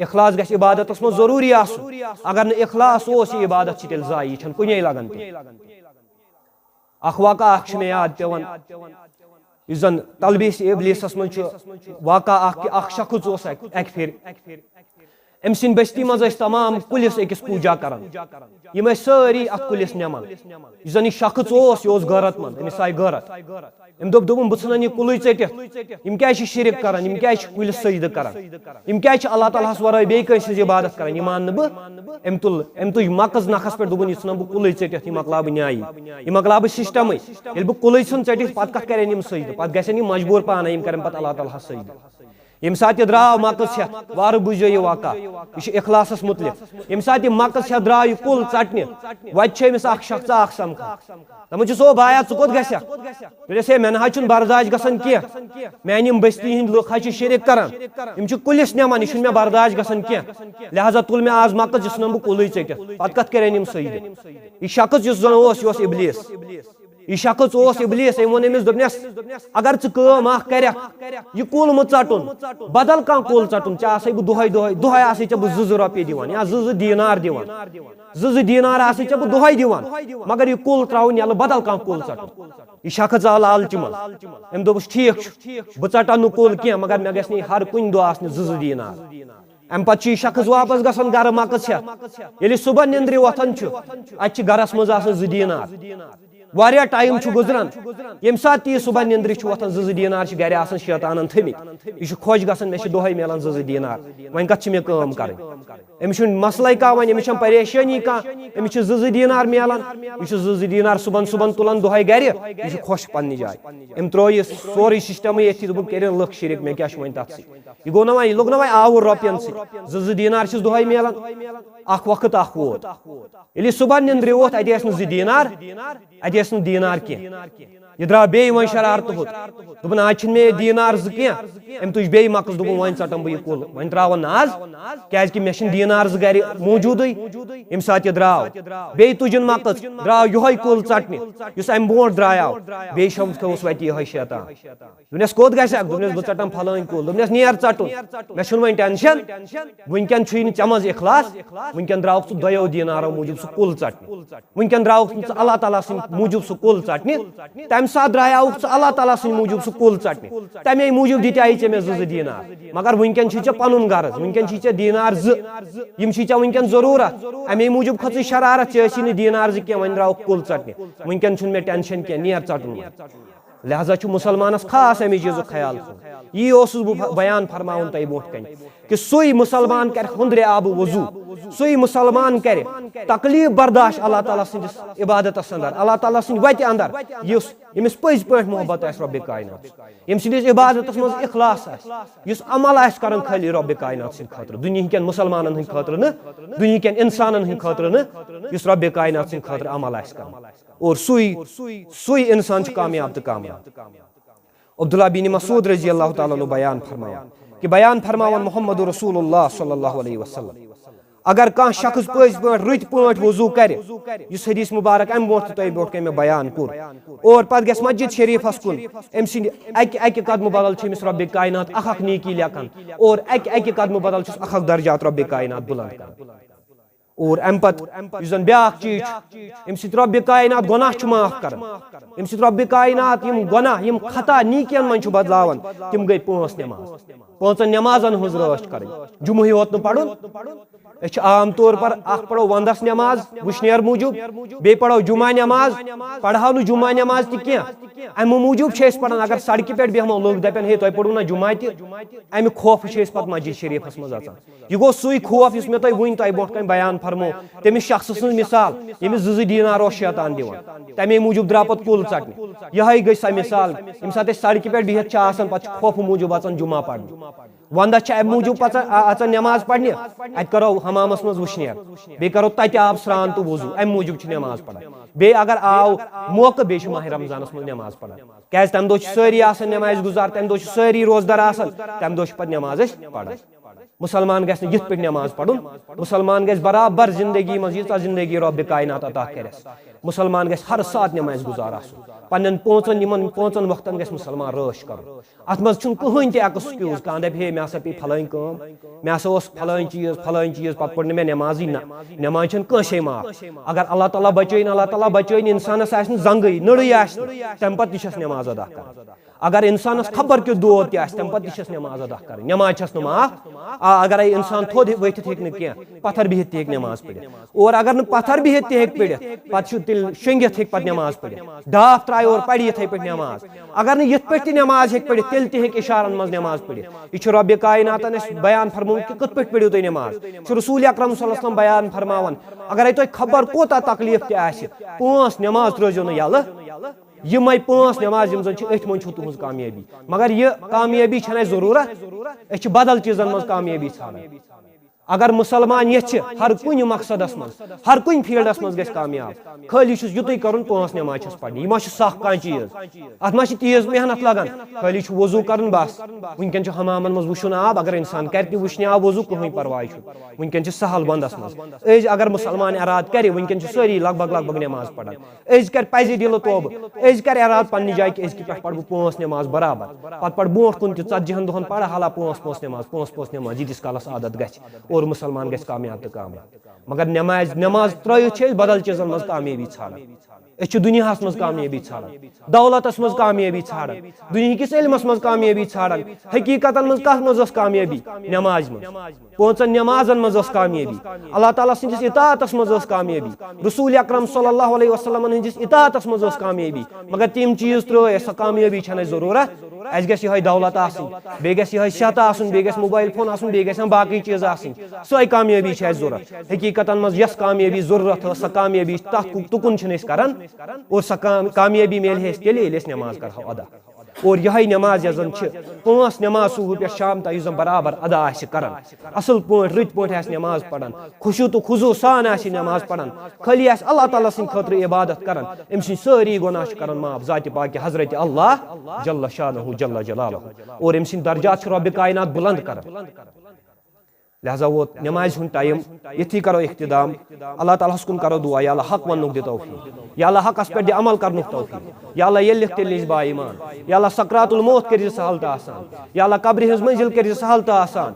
اخلاص گژھِ عبادتس منٛز ضروٗری آسُن، اگر نہٕ اخلاص اوس، یہِ عبادت چھِ تیٚلہِ ضایع، یہِ چھَنہٕ کُنے لگان تیٚلہِ۔ اکھ واقعہ اکھ چھُ مےٚ یاد پٮ۪وان، یُس زن تلبیس ابلیسس منٛز چھُ، واقعہ اکھ کہِ اکھ شخص اوس اکہِ، اکہِ پھِرِ، أمۍ سٕنٛدِ بستی منٛز ٲسۍ تمام کُلِس أکِس پوٗجا کران، یِم ٲسۍ سٲری اتھ کُلِس نِوان۔ یُس زن یہِ شخص اوس، یہِ اوس غٲرت مند، أمِس آیہِ غٲرت۔ أمۍ دوٚپ، دوٚپُن، بہٕ ژھٕنن یہِ کُلُے ژٔٹِتھ، یِم کیازِ چھِ شرک کران، یِم کیازِ چھِ کُلِس سجدٕ کران، یِم کیازِ چھِ اللہ تعالیٰ ہس ورٲے بیٚیہِ کٲنٛسہِ ہٕنٛز عبادت کران، یہِ مانہٕ نہٕ بہٕ۔ أمۍ تُل، أمۍ تُج مکٕژ نکھس پٮ۪ٹھ، دوٚپُن، یہِ ژھٕنن بہٕ کُلُے ژٔٹِتھ، یہِ مۄکلاو بہٕ نیایی، یہِ مۄکلاو بہٕ سسٹمٕے۔ ییٚلہِ بہٕ کُلُے ژھٕن ژٔٹِتھ، پتہٕ کتھ کرن یِم سجدٕ؟ پتہٕ گژھن یِم مجبوٗر پانے، یِم کرن پتہٕ اللہ تعالیٰ ہس سجدٕ۔ ییٚمہِ ساتہٕ یہِ درٛاو مکٕژ ہٮ۪تھ، وارٕ بوٗزِو یہِ واقعہ، یہِ چھُ اخلاصس متعلق۔ ییٚمہِ ساتہٕ یہِ مکٕژ ہٮ۪تھ درٛاو یہِ کُل ژٹنہِ، وتہِ چھُ أمِس اکھ شخصا اکھ سمکھان۔ دپان چھُس، او بایا، ژٕ کوٚت گژھکھ؟ دوٚپنس، ہے، مےٚ نہ حظ چھُنہٕ برداش گژھان کینٛہہ، میانہِ یِم بستی ہٕنٛدۍ لُکھ حظ چھِ شرک کران، یِم چھِ کُلِس نِوان، یہِ چھُنہٕ مےٚ برداش گژھان کینٛہہ، لہذا تُل مےٚ آز مکٕژ، یہِ ژھٕنن بہٕ کُلُے ژٔٹِتھ، پتہٕ کتھ کرن یِم سجدٕ؟ یہِ شخص یُس زن اوس، یہِ اوس ابلیس۔ یہِ شخص اوس ابلیس، أمۍ ووٚن أمِس، دوٚپنس، اگر ژٕ کٲم اکھ کرکھ، یہِ کُل مہٕ ژٹُن، بدل کانٛہہ کُل ژٹُن، ژےٚ آسے بہٕ دۄہے دۄہے، دۄہے آسے ژےٚ بہٕ زٕ زٕ رۄپیہِ دِوان یا زٕ زٕ دینار دِوان، زٕ زٕ دینار آسے ژےٚ بہٕ دۄہے دِوان، مگر یہِ کُل ترٛاوُن یَلہٕ، بدل کانٛہہ کُل ژٹُن۔ یہِ شخص آو لالچہِ منٛز، أمۍ دوٚپُس، ٹھیٖک چھُ، بہٕ ژٹہٕ نہٕ کُل کینٛہہ، مگر مےٚ گژھِ نہٕ ہر کُنہِ دۄہ آسنہِ زٕ زٕ دینار۔ امہِ پتہٕ چھُ یہِ شخص واپس گژھان گرٕ مکٕژ ہٮ۪تھ۔ ییٚلہِ صبح نیٚندرِ وۄتھان چھُ، اتہِ چھِ گرس منٛز آسان زٕ دینار۔ واریاہ ٹایم چھُ گُزران، ییٚمہِ ساتہٕ تہِ یہِ صبح نیٚندرِ چھُ وۄتھان، زٕ زٕ دینار چھِ گرِ آسان شیطانن تھٲمٕتۍ۔ یہِ چھُ خۄش گژھان، مےٚ چھِ دۄہے میلان زٕ زٕ دینار، وۄنۍ کتھ چھِ مےٚ کٲم کرٕنۍ؟ أمِس چھُنہٕ مسلے کانٛہہ، وۄنۍ أمِس چھَنہٕ پریشٲنی کانٛہہ، أمِس چھِ زٕ زٕ دینار میلان، یہِ چھُ زٕ زٕ دینار صبحن صبحن تُلان دۄہے گرِ، یہِ چھُ خۄش پننہِ جایہِ۔ أمۍ ترٛوو یہِ سورُے سسٹمٕے ییٚتھی، دوٚپُن، کٔرِن لُکھ شرک، مےٚ کیٛاہ چھُ وۄنۍ تتھ سۭتۍ؟ یہِ گوٚو نہ وۄنۍ، یہِ لوٚگ نہ وۄنۍ آوُر رۄپین سۭتۍ۔ زٕ زٕ دینار چھِس دۄہے میلان، اکھ وقت اکھ ووت۔ ییٚلہِ یہِ صبحن نیٚندرِ ووتھ، اَتہِ ٲسۍ نہٕ زٕ دینار، اَتہِ ٲسۍ نہٕ دینار کینٛہہ۔ یہِ درٛاو بیٚیہِ وۄنۍ شرارتہٕ ہوٚت۔ دوٚپُن، آز چھِنہٕ مےٚ یہِ دینار زٕ کینٛہہ۔ أمۍ تُج بیٚیہِ مکٕژ، دوٚپُن، وۄنۍ ژَٹَن بہٕ یہِ کُل، وۄنۍ ترٛاوَن نہٕ آز، کیٛازِکہِ مےٚ چھِنہٕ دینار زٕ گَرِ موٗجوٗدٕے۔ ییٚمہِ ساتہٕ یہِ درٛاو، بیٚیہِ تُجُن مکٕژ، درٛاو یِہوٚے کُل ژَٹنہِ، یُس اَمہِ برونٛٹھ درٛایاو۔ بیٚیہِ شمس تھوٚوُس وَتہِ یِہوٚے شیطان۔ دوٚپنَس، کوٚت گژھکھ؟ دوٚپنَس، بہٕ ژَٹَن پھلٲنۍ کُل۔ دوٚپنَس، نیر ژَٹُن، مےٚ چھُنہٕ وۄنۍ ٹٮ۪نشَن۔ وٕنکٮ۪ن چھُے نہٕ ژےٚ منٛز اخلاص، وٕنکٮ۪ن درٛاوُکھ ژٕ دۄیو دینارو موٗجوٗب سُہ کُل ژَٹنہِ۔ وٕنکٮ۪ن درٛاوُکھ نہٕ ژٕ اللہ تعالیٰ سٕنٛدِ موٗجوٗب سُہ کُل ژَٹنہِ۔ تَمہِ ساتہٕ درٛایاوُکھ ژٕ اللہ تعالیٰ سٕنٛدِ موٗجوٗب سُہ کُل ژَٹنہِ۔ تَمے موٗجوٗب دِتیٛاے ژےٚ مےٚ زٕ زٕ دینار۔ مگر وٕنکٮ۪ن چھُے ژےٚ پَنُن غرض، وٕنکٮ۪ن چھُے ژےٚ دینار زٕ، یِم چھُے ژےٚ وٕنکٮ۪ن ضروٗرت۔ اَمے موٗجوٗب کھٔژٕے شرارت، ژےٚ ٲسی نہٕ دینار زٕ کینٛہہ، وۄنۍ درٛاوُکھ کُل ژَٹنہِ۔ وٕنکٮ۪ن چھُنہٕ مےٚ ٹٮ۪نشَن کینٛہہ، نیر ژَٹُن وۄنۍ۔ لہذا چھُ مُسلمانس خاص اَمہِ چیٖزُک خیال تھاوُن۔ یی اوسُس بہٕ بیان فرماوُن تۄہہِ برونٛٹھ کنہِ کہِ سُے مُسلمان کرِ ہُنٛدرِ آبہٕ وضوٗ، سُے مُسلمان کرِ تکلیف برداشت اللہ تعالیٰ سٕنٛدِس عبادتس اندر، اللہ تعالیٰ سٕنٛدِ وتہِ اندر، یُس، ییٚمِس پٔزۍ پٲٹھۍ محبت آسہِ رۄبِ کائنات، ییٚمہِ سٕنٛدِس عبادتس منٛز اخلاص آسہِ، یُس عمل آسہِ کران خٲلی رۄبِ کائنات سٕنٛدِ خٲطرٕ، دُنیہکٮ۪ن مُسلمانن ہٕنٛدِ خٲطرٕ نہٕ، دُنیہکٮ۪ن انسانن ہٕنٛدِ خٲطرٕ نہٕ، یُس رۄبِ کائنات سٕنٛدِ خٲطرٕ عمل آسہِ کران۔ اور سُے، سُے انسان چھُ کامیاب تہٕ کامیاب۔ عبداللہ بن مسعود رضی اللہ تعالیٰ عنہ بیان فرماوان کہ بیان فرماوان محمد رسول اللہ صلی اللہ علیہ وسلم، اگر کانٛہہ شخص پٔزۍ پٲٹھۍ رٕتۍ پٲٹھۍ وضو کرِ، یُس حدیث مبارک امہِ برونٛٹھ تہِ تۄہہِ برونٛٹھ کنہِ مےٚ بیان کوٚر، اور پتہٕ گژھِ مسجد شریفس کُن، أمۍ سٕنٛدِ اکہِ، اکہِ قدمہٕ بدل چھِ أمِس رۄبِ کائنات اکھ اکھ نیکی لیکھان، اور اکہِ، اکہِ قدمہٕ بدل چھُس اکھ، اکھ درجات رۄبِ کائنات بلند کران۔ اور امہِ پتہٕ یُس زن بیاکھ چیٖز چھُ، امہِ سۭتۍ رۄبِ کاینات گۄناہ چھُ معاف کران، امہِ سۭتۍ رۄبِ کاینات یِم گۄناہ، یِم خطا نیٖکین منٛز چھُ بدلاوان، تِم گٔے پانٛژھ نٮ۪ماز۔ پانٛژن نٮ۪مازن ہٕنٛز رٲچھ کرٕنۍ، جمعہٕے یوت نہٕ پرُن۔ أسۍ چھِ عام طور پر اکھ پرو ونٛدس نٮ۪ماز وٕشنیر موٗجوٗب، بیٚیہِ پرو جمعہ نٮ۪ماز، پرہاو نہٕ جمعہ نٮ۪ماز تہِ کینٛہہ۔ امہِ موٗجوٗب چھِ أسۍ پران، اگر سڑکہِ پٮ۪ٹھ بیٚہمو، لُکھ دپن، "ہے، تۄہہِ پوٚروٕ نہ جمعہ تہِ؟" امہِ خوفہٕ چھِ أسۍ پتہٕ مسجد شریفس منٛز اژان۔ یہِ گوٚو سُے خوف یُس مےٚ تۄہہِ وٕنۍ تۄہہِ برونٛٹھ کنہِ بیان فرمو، تٔمِس شخصہٕ سٕنٛز مثال، ییٚمِس زٕ زٕ دینار اوس شیطان دِوان، تمے موٗجوٗب درٛاو پتہٕ کُل ژٹنہِ۔ یہے گٔے سۄ مثال، ییٚمہِ ساتہٕ أسۍ سڑکہِ پٮ۪ٹھ بِہِتھ چھِ آسان، پتہٕ چھِ خوفہٕ موٗجوٗب اژان جمعہ پرنہِ۔ ونٛدس چھِ امہِ موٗجوٗب پژان، آ، اژان نٮ۪ماز پرنہِ، اتہِ کرو حمامس منٛز وٕشنیر، بیٚیہِ کرو تتہِ آب سرٛان تہٕ وضوٗ، امہِ موٗجوٗب چھِ نٮ۪ماز پران۔ بیٚیہِ اگر آو موقعہٕ، بیٚیہِ چھِ ماہِ رمضانس منٛز نٮ۪ماز پران۔ کیازِ تمہِ دۄہ چھِ سٲری آسان نٮ۪مازِ گُزار، تمہِ دۄہ چھِ سٲری روزدار آسان، تمہِ دۄہ چھِ پتہٕ نٮ۪ماز أسۍ پران۔ مسلمان گژھِ نہٕ یِتھ پٲٹھۍ نٮ۪ماز پرُن، مسلمان گژھِ برابر زندگی منٛز ییٖژاہ زندگی رۄبِ کاینات عطا کرٮ۪س، مسلمان گژھِ ہر ساتہٕ نٮ۪مازِ گُزار آسُن۔ پننٮ۪ن پانٛژن، یِمن پانٛژن وقتن گژھِ مسلمان رٲچھ کرُن۔ اتھ منٛز چھُنہٕ کٕہٕنۍ تہِ excuse، کانٛہہ دپہِ، "ہے، مےٚ ہسا پیٚیہِ فلٲنۍ کٲم، مےٚ ہسا اوس فلٲنۍ چیٖز، فلٲنۍ چیٖز، پتہٕ پوٚر نہٕ مےٚ نٮ۪مازٕے۔" نہ، نٮ۪ماز چھنہٕ کٲنٛسے معاف۔ اگر اللہ تعالیٰ بچٲیِن، اللہ تعالیٰ بچٲیِن، انسانس آسہِ نہٕ زنٛگٕے، نٔرٕے آسہِ نہٕ، تمہِ پتہٕ تہِ چھس نٮ۪ماز ادا کرٕنۍ۔ اگر انسانس خبر کیُتھ دود تہِ آسہِ، تمہِ پتہٕ تہِ چھس نٮ۪ماز ادا کرٕنۍ۔ نٮ۪ماز چھس نہٕ معاف۔ آ، اگرے انسان تھوٚد ؤتھِتھ ہیٚکہِ نہٕ کینٛہہ، پتھر بِہِتھ تہِ ہیٚکہِ نٮ۪ماز پٔرِتھ۔ اور اگر نہٕ پتھر بِہِتھ تہِ ہیٚکہِ پٔرِتھ، پتہٕ چھُ تیٚلہِ شۄنٛگِتھ ہیٚکہِ پتہٕ نٮ۪ماز پٔرِتھ۔ ڈاپھ ترٛایہِ اور پرِ یِتھے پٲٹھۍ نٮ۪ماز۔ اگر نہٕ یِتھ پٲٹھۍ تہِ نٮ۪ماز ہیٚکہِ پٔرِتھ، تیٚلہِ تہِ ہیٚکہِ اِشارن منٛز نٮ۪ماز پٔرِتھ۔ یہِ چھُ رۄبِ کایناتن اَسہِ بیان فرمومُت کہِ کِتھ پٲٹھۍ پٔرِو تُہۍ نٮ۪ماز۔ چھُ رسول اکرم صلی اللہ علیہ وسلم بیان فرماوان، اگرے تۄہہِ خبر کوٗتاہ تکلیف تہِ آسہِ، پانٛژھ نٮ۪ماز ترٲوزیو نہٕ یَلہٕ۔ یِمے پانٛژھ نٮ۪ماز یِم زن چھِ، أتھۍ منٛز چھُ تُہنٛز کامیٲبی۔ مگر یہِ کامیٲبی چھنہٕ اَسہِ ضروٗرت، أسۍ چھِ بدل چیٖزن منٛز کامیٲبی ژھانڈان۔ اگر مسلمان یژھِ ہر کُنہِ مقصدس منٛز، ہر کُنہِ فیلڈس منٛز گژھِ کامیاب، خٲلی چھُس یُتُے کرُن، پانٛژھ نٮ۪ماز چھس پرنہِ۔ یہِ ما چھُ سخ کانٛہہ چیٖز؟ اتھ ما چھِ تیز محنت لگان؟ خٲلی چھُ وضوٗ کرُن بس۔ وٕنکیٚن چھُ حمامن منٛز وٕشُن آب، اگر انسان کرِ تہِ وٕشنہِ آب وضوٗ، کٕہٕنۍ پرواے چھُنہٕ۔ وٕنکیٚن چھِ سہل ونٛدس منٛز۔ أزۍ اگر مسلمان ارادٕ کرِ، وٕنکیٚن چھِ سٲری لگ بگ لگ بگ نٮ۪ماز پران۔ أزۍ کر پزِ دِلہٕ توبہٕ، أزۍ کر ارادٕ پننہِ جایہِ کہِ أزکہِ پٮ۪ٹھ پرٕ بہٕ پانٛژھ نٮ۪ماژ برابر، پتہٕ پرٕ برونٛٹھ کُن تہِ ژتجی ہن دۄہن پرٕ حالا پانٛژھ پانٛژھ نٮ۪ماز، پانٛژھ پانٛژھ نٮ۪ماز، ییٖتِس کالس عادت گژھِ اور مسلمان گژھِ کامیاب تہٕ کامران۔ مگر نٮ۪مازِ نٮ۪ماز ترٲوِتھ چھِ أسۍ بدل چیٖزن منٛز کامیٲبی ژھانڈان۔ أسۍ چھِ دُنیاہس منٛز کامیٲبی ژھانڈان، دولتس منٛز کامیٲبی ژھانڈان، دُنیہکِس علمس منٛز کامیٲبی ژھانڈان، حقیقتن منٛز کتھ منٛز ٲس کامیٲبی؟ نٮ۪مازِ منٛز۔ پانٛژن نٮ۪مازن منٛز ٲس کامیٲبی، اللہ تعالیٰ سٕنٛدِس اطاعتس منٛز ٲس کامیٲبی، رسول اکرم صلی اللہ علیہ وسلمن ہٕنٛدِس اطاعتس منٛز ٲس کامیٲبی۔ مگر تِم چیٖز ترٲے اَسہِ، سۄ کامیٲبی چھنہٕ اَسہِ ضروٗرت۔ اَسہِ گژھِ یِہوٚے دولت آسٕنۍ، بیٚیہِ گژھِ یِہوٚے صحت آسُن، بیٚیہِ گژھِ موبایل فون آسُن، بیٚیہِ گژھن باقٕے چیٖز آسٕنۍ۔ سۄے کامیٲبی چھِ اَسہِ ضروٗرت۔ حقیقتن منٛز یۄس کامیٲبی ضروٗرت ٲس، سۄ کامیٲبی تتھ کُ-، تُکُن چھِنہٕ أسۍ کران۔ اور سۄ کام-، کامیٲبی میلہِ ہے اَسہِ تیٚلہِ، ییٚلہِ أسۍ نٮ۪ماز کرہو ادا۔ اور یِہوٚے نٮ۪ماز یۄس زن چھِ پانٛژھ نٮ۪ماز صبح پٮ۪ٹھ شام تام یُس زن برابر ادا آسہِ کران، اصل پٲٹھۍ رٕتۍ پٲٹھۍ آسہِ نٮ۪ماز پران، خشوع تہٕ خضوع سان آسہِ نٮ۪ماز پران، خٲلی آسہِ اللہ تعالیٰ سٕنٛدِ خٲطرٕ عبادت کران، أمۍ سٕنٛدۍ سٲری گۄناہ چھِ کران معاف ذاتِ پاکہِ حضرت اللہ جل شانہ جل جلالہ، اور أمۍ سٕنٛدۍ درجات چھِ رۄبِ کاینات بلند کران۔ لہذا ووت نمازِ ہُنٛد ٹائم، ییٚتھی کرو اختتام۔ اللہ تعالیٰ ہس کُن کرو دعا، یا اللہ حق وننُک دِ توفیق، یا اللہ حقس پٮ۪ٹھ دِ عمل کرنُک توفیق، یا اللہ ییٚلہِ لکھ تیٚلہِ نِش با ایمان، یا اللہ سکرات الموت کٔرۍ زِ سہل تہٕ آسان، یا اللہ قبرِ ہٕنٛز منزل کٔرۍ زِ سہل تہٕ آسان،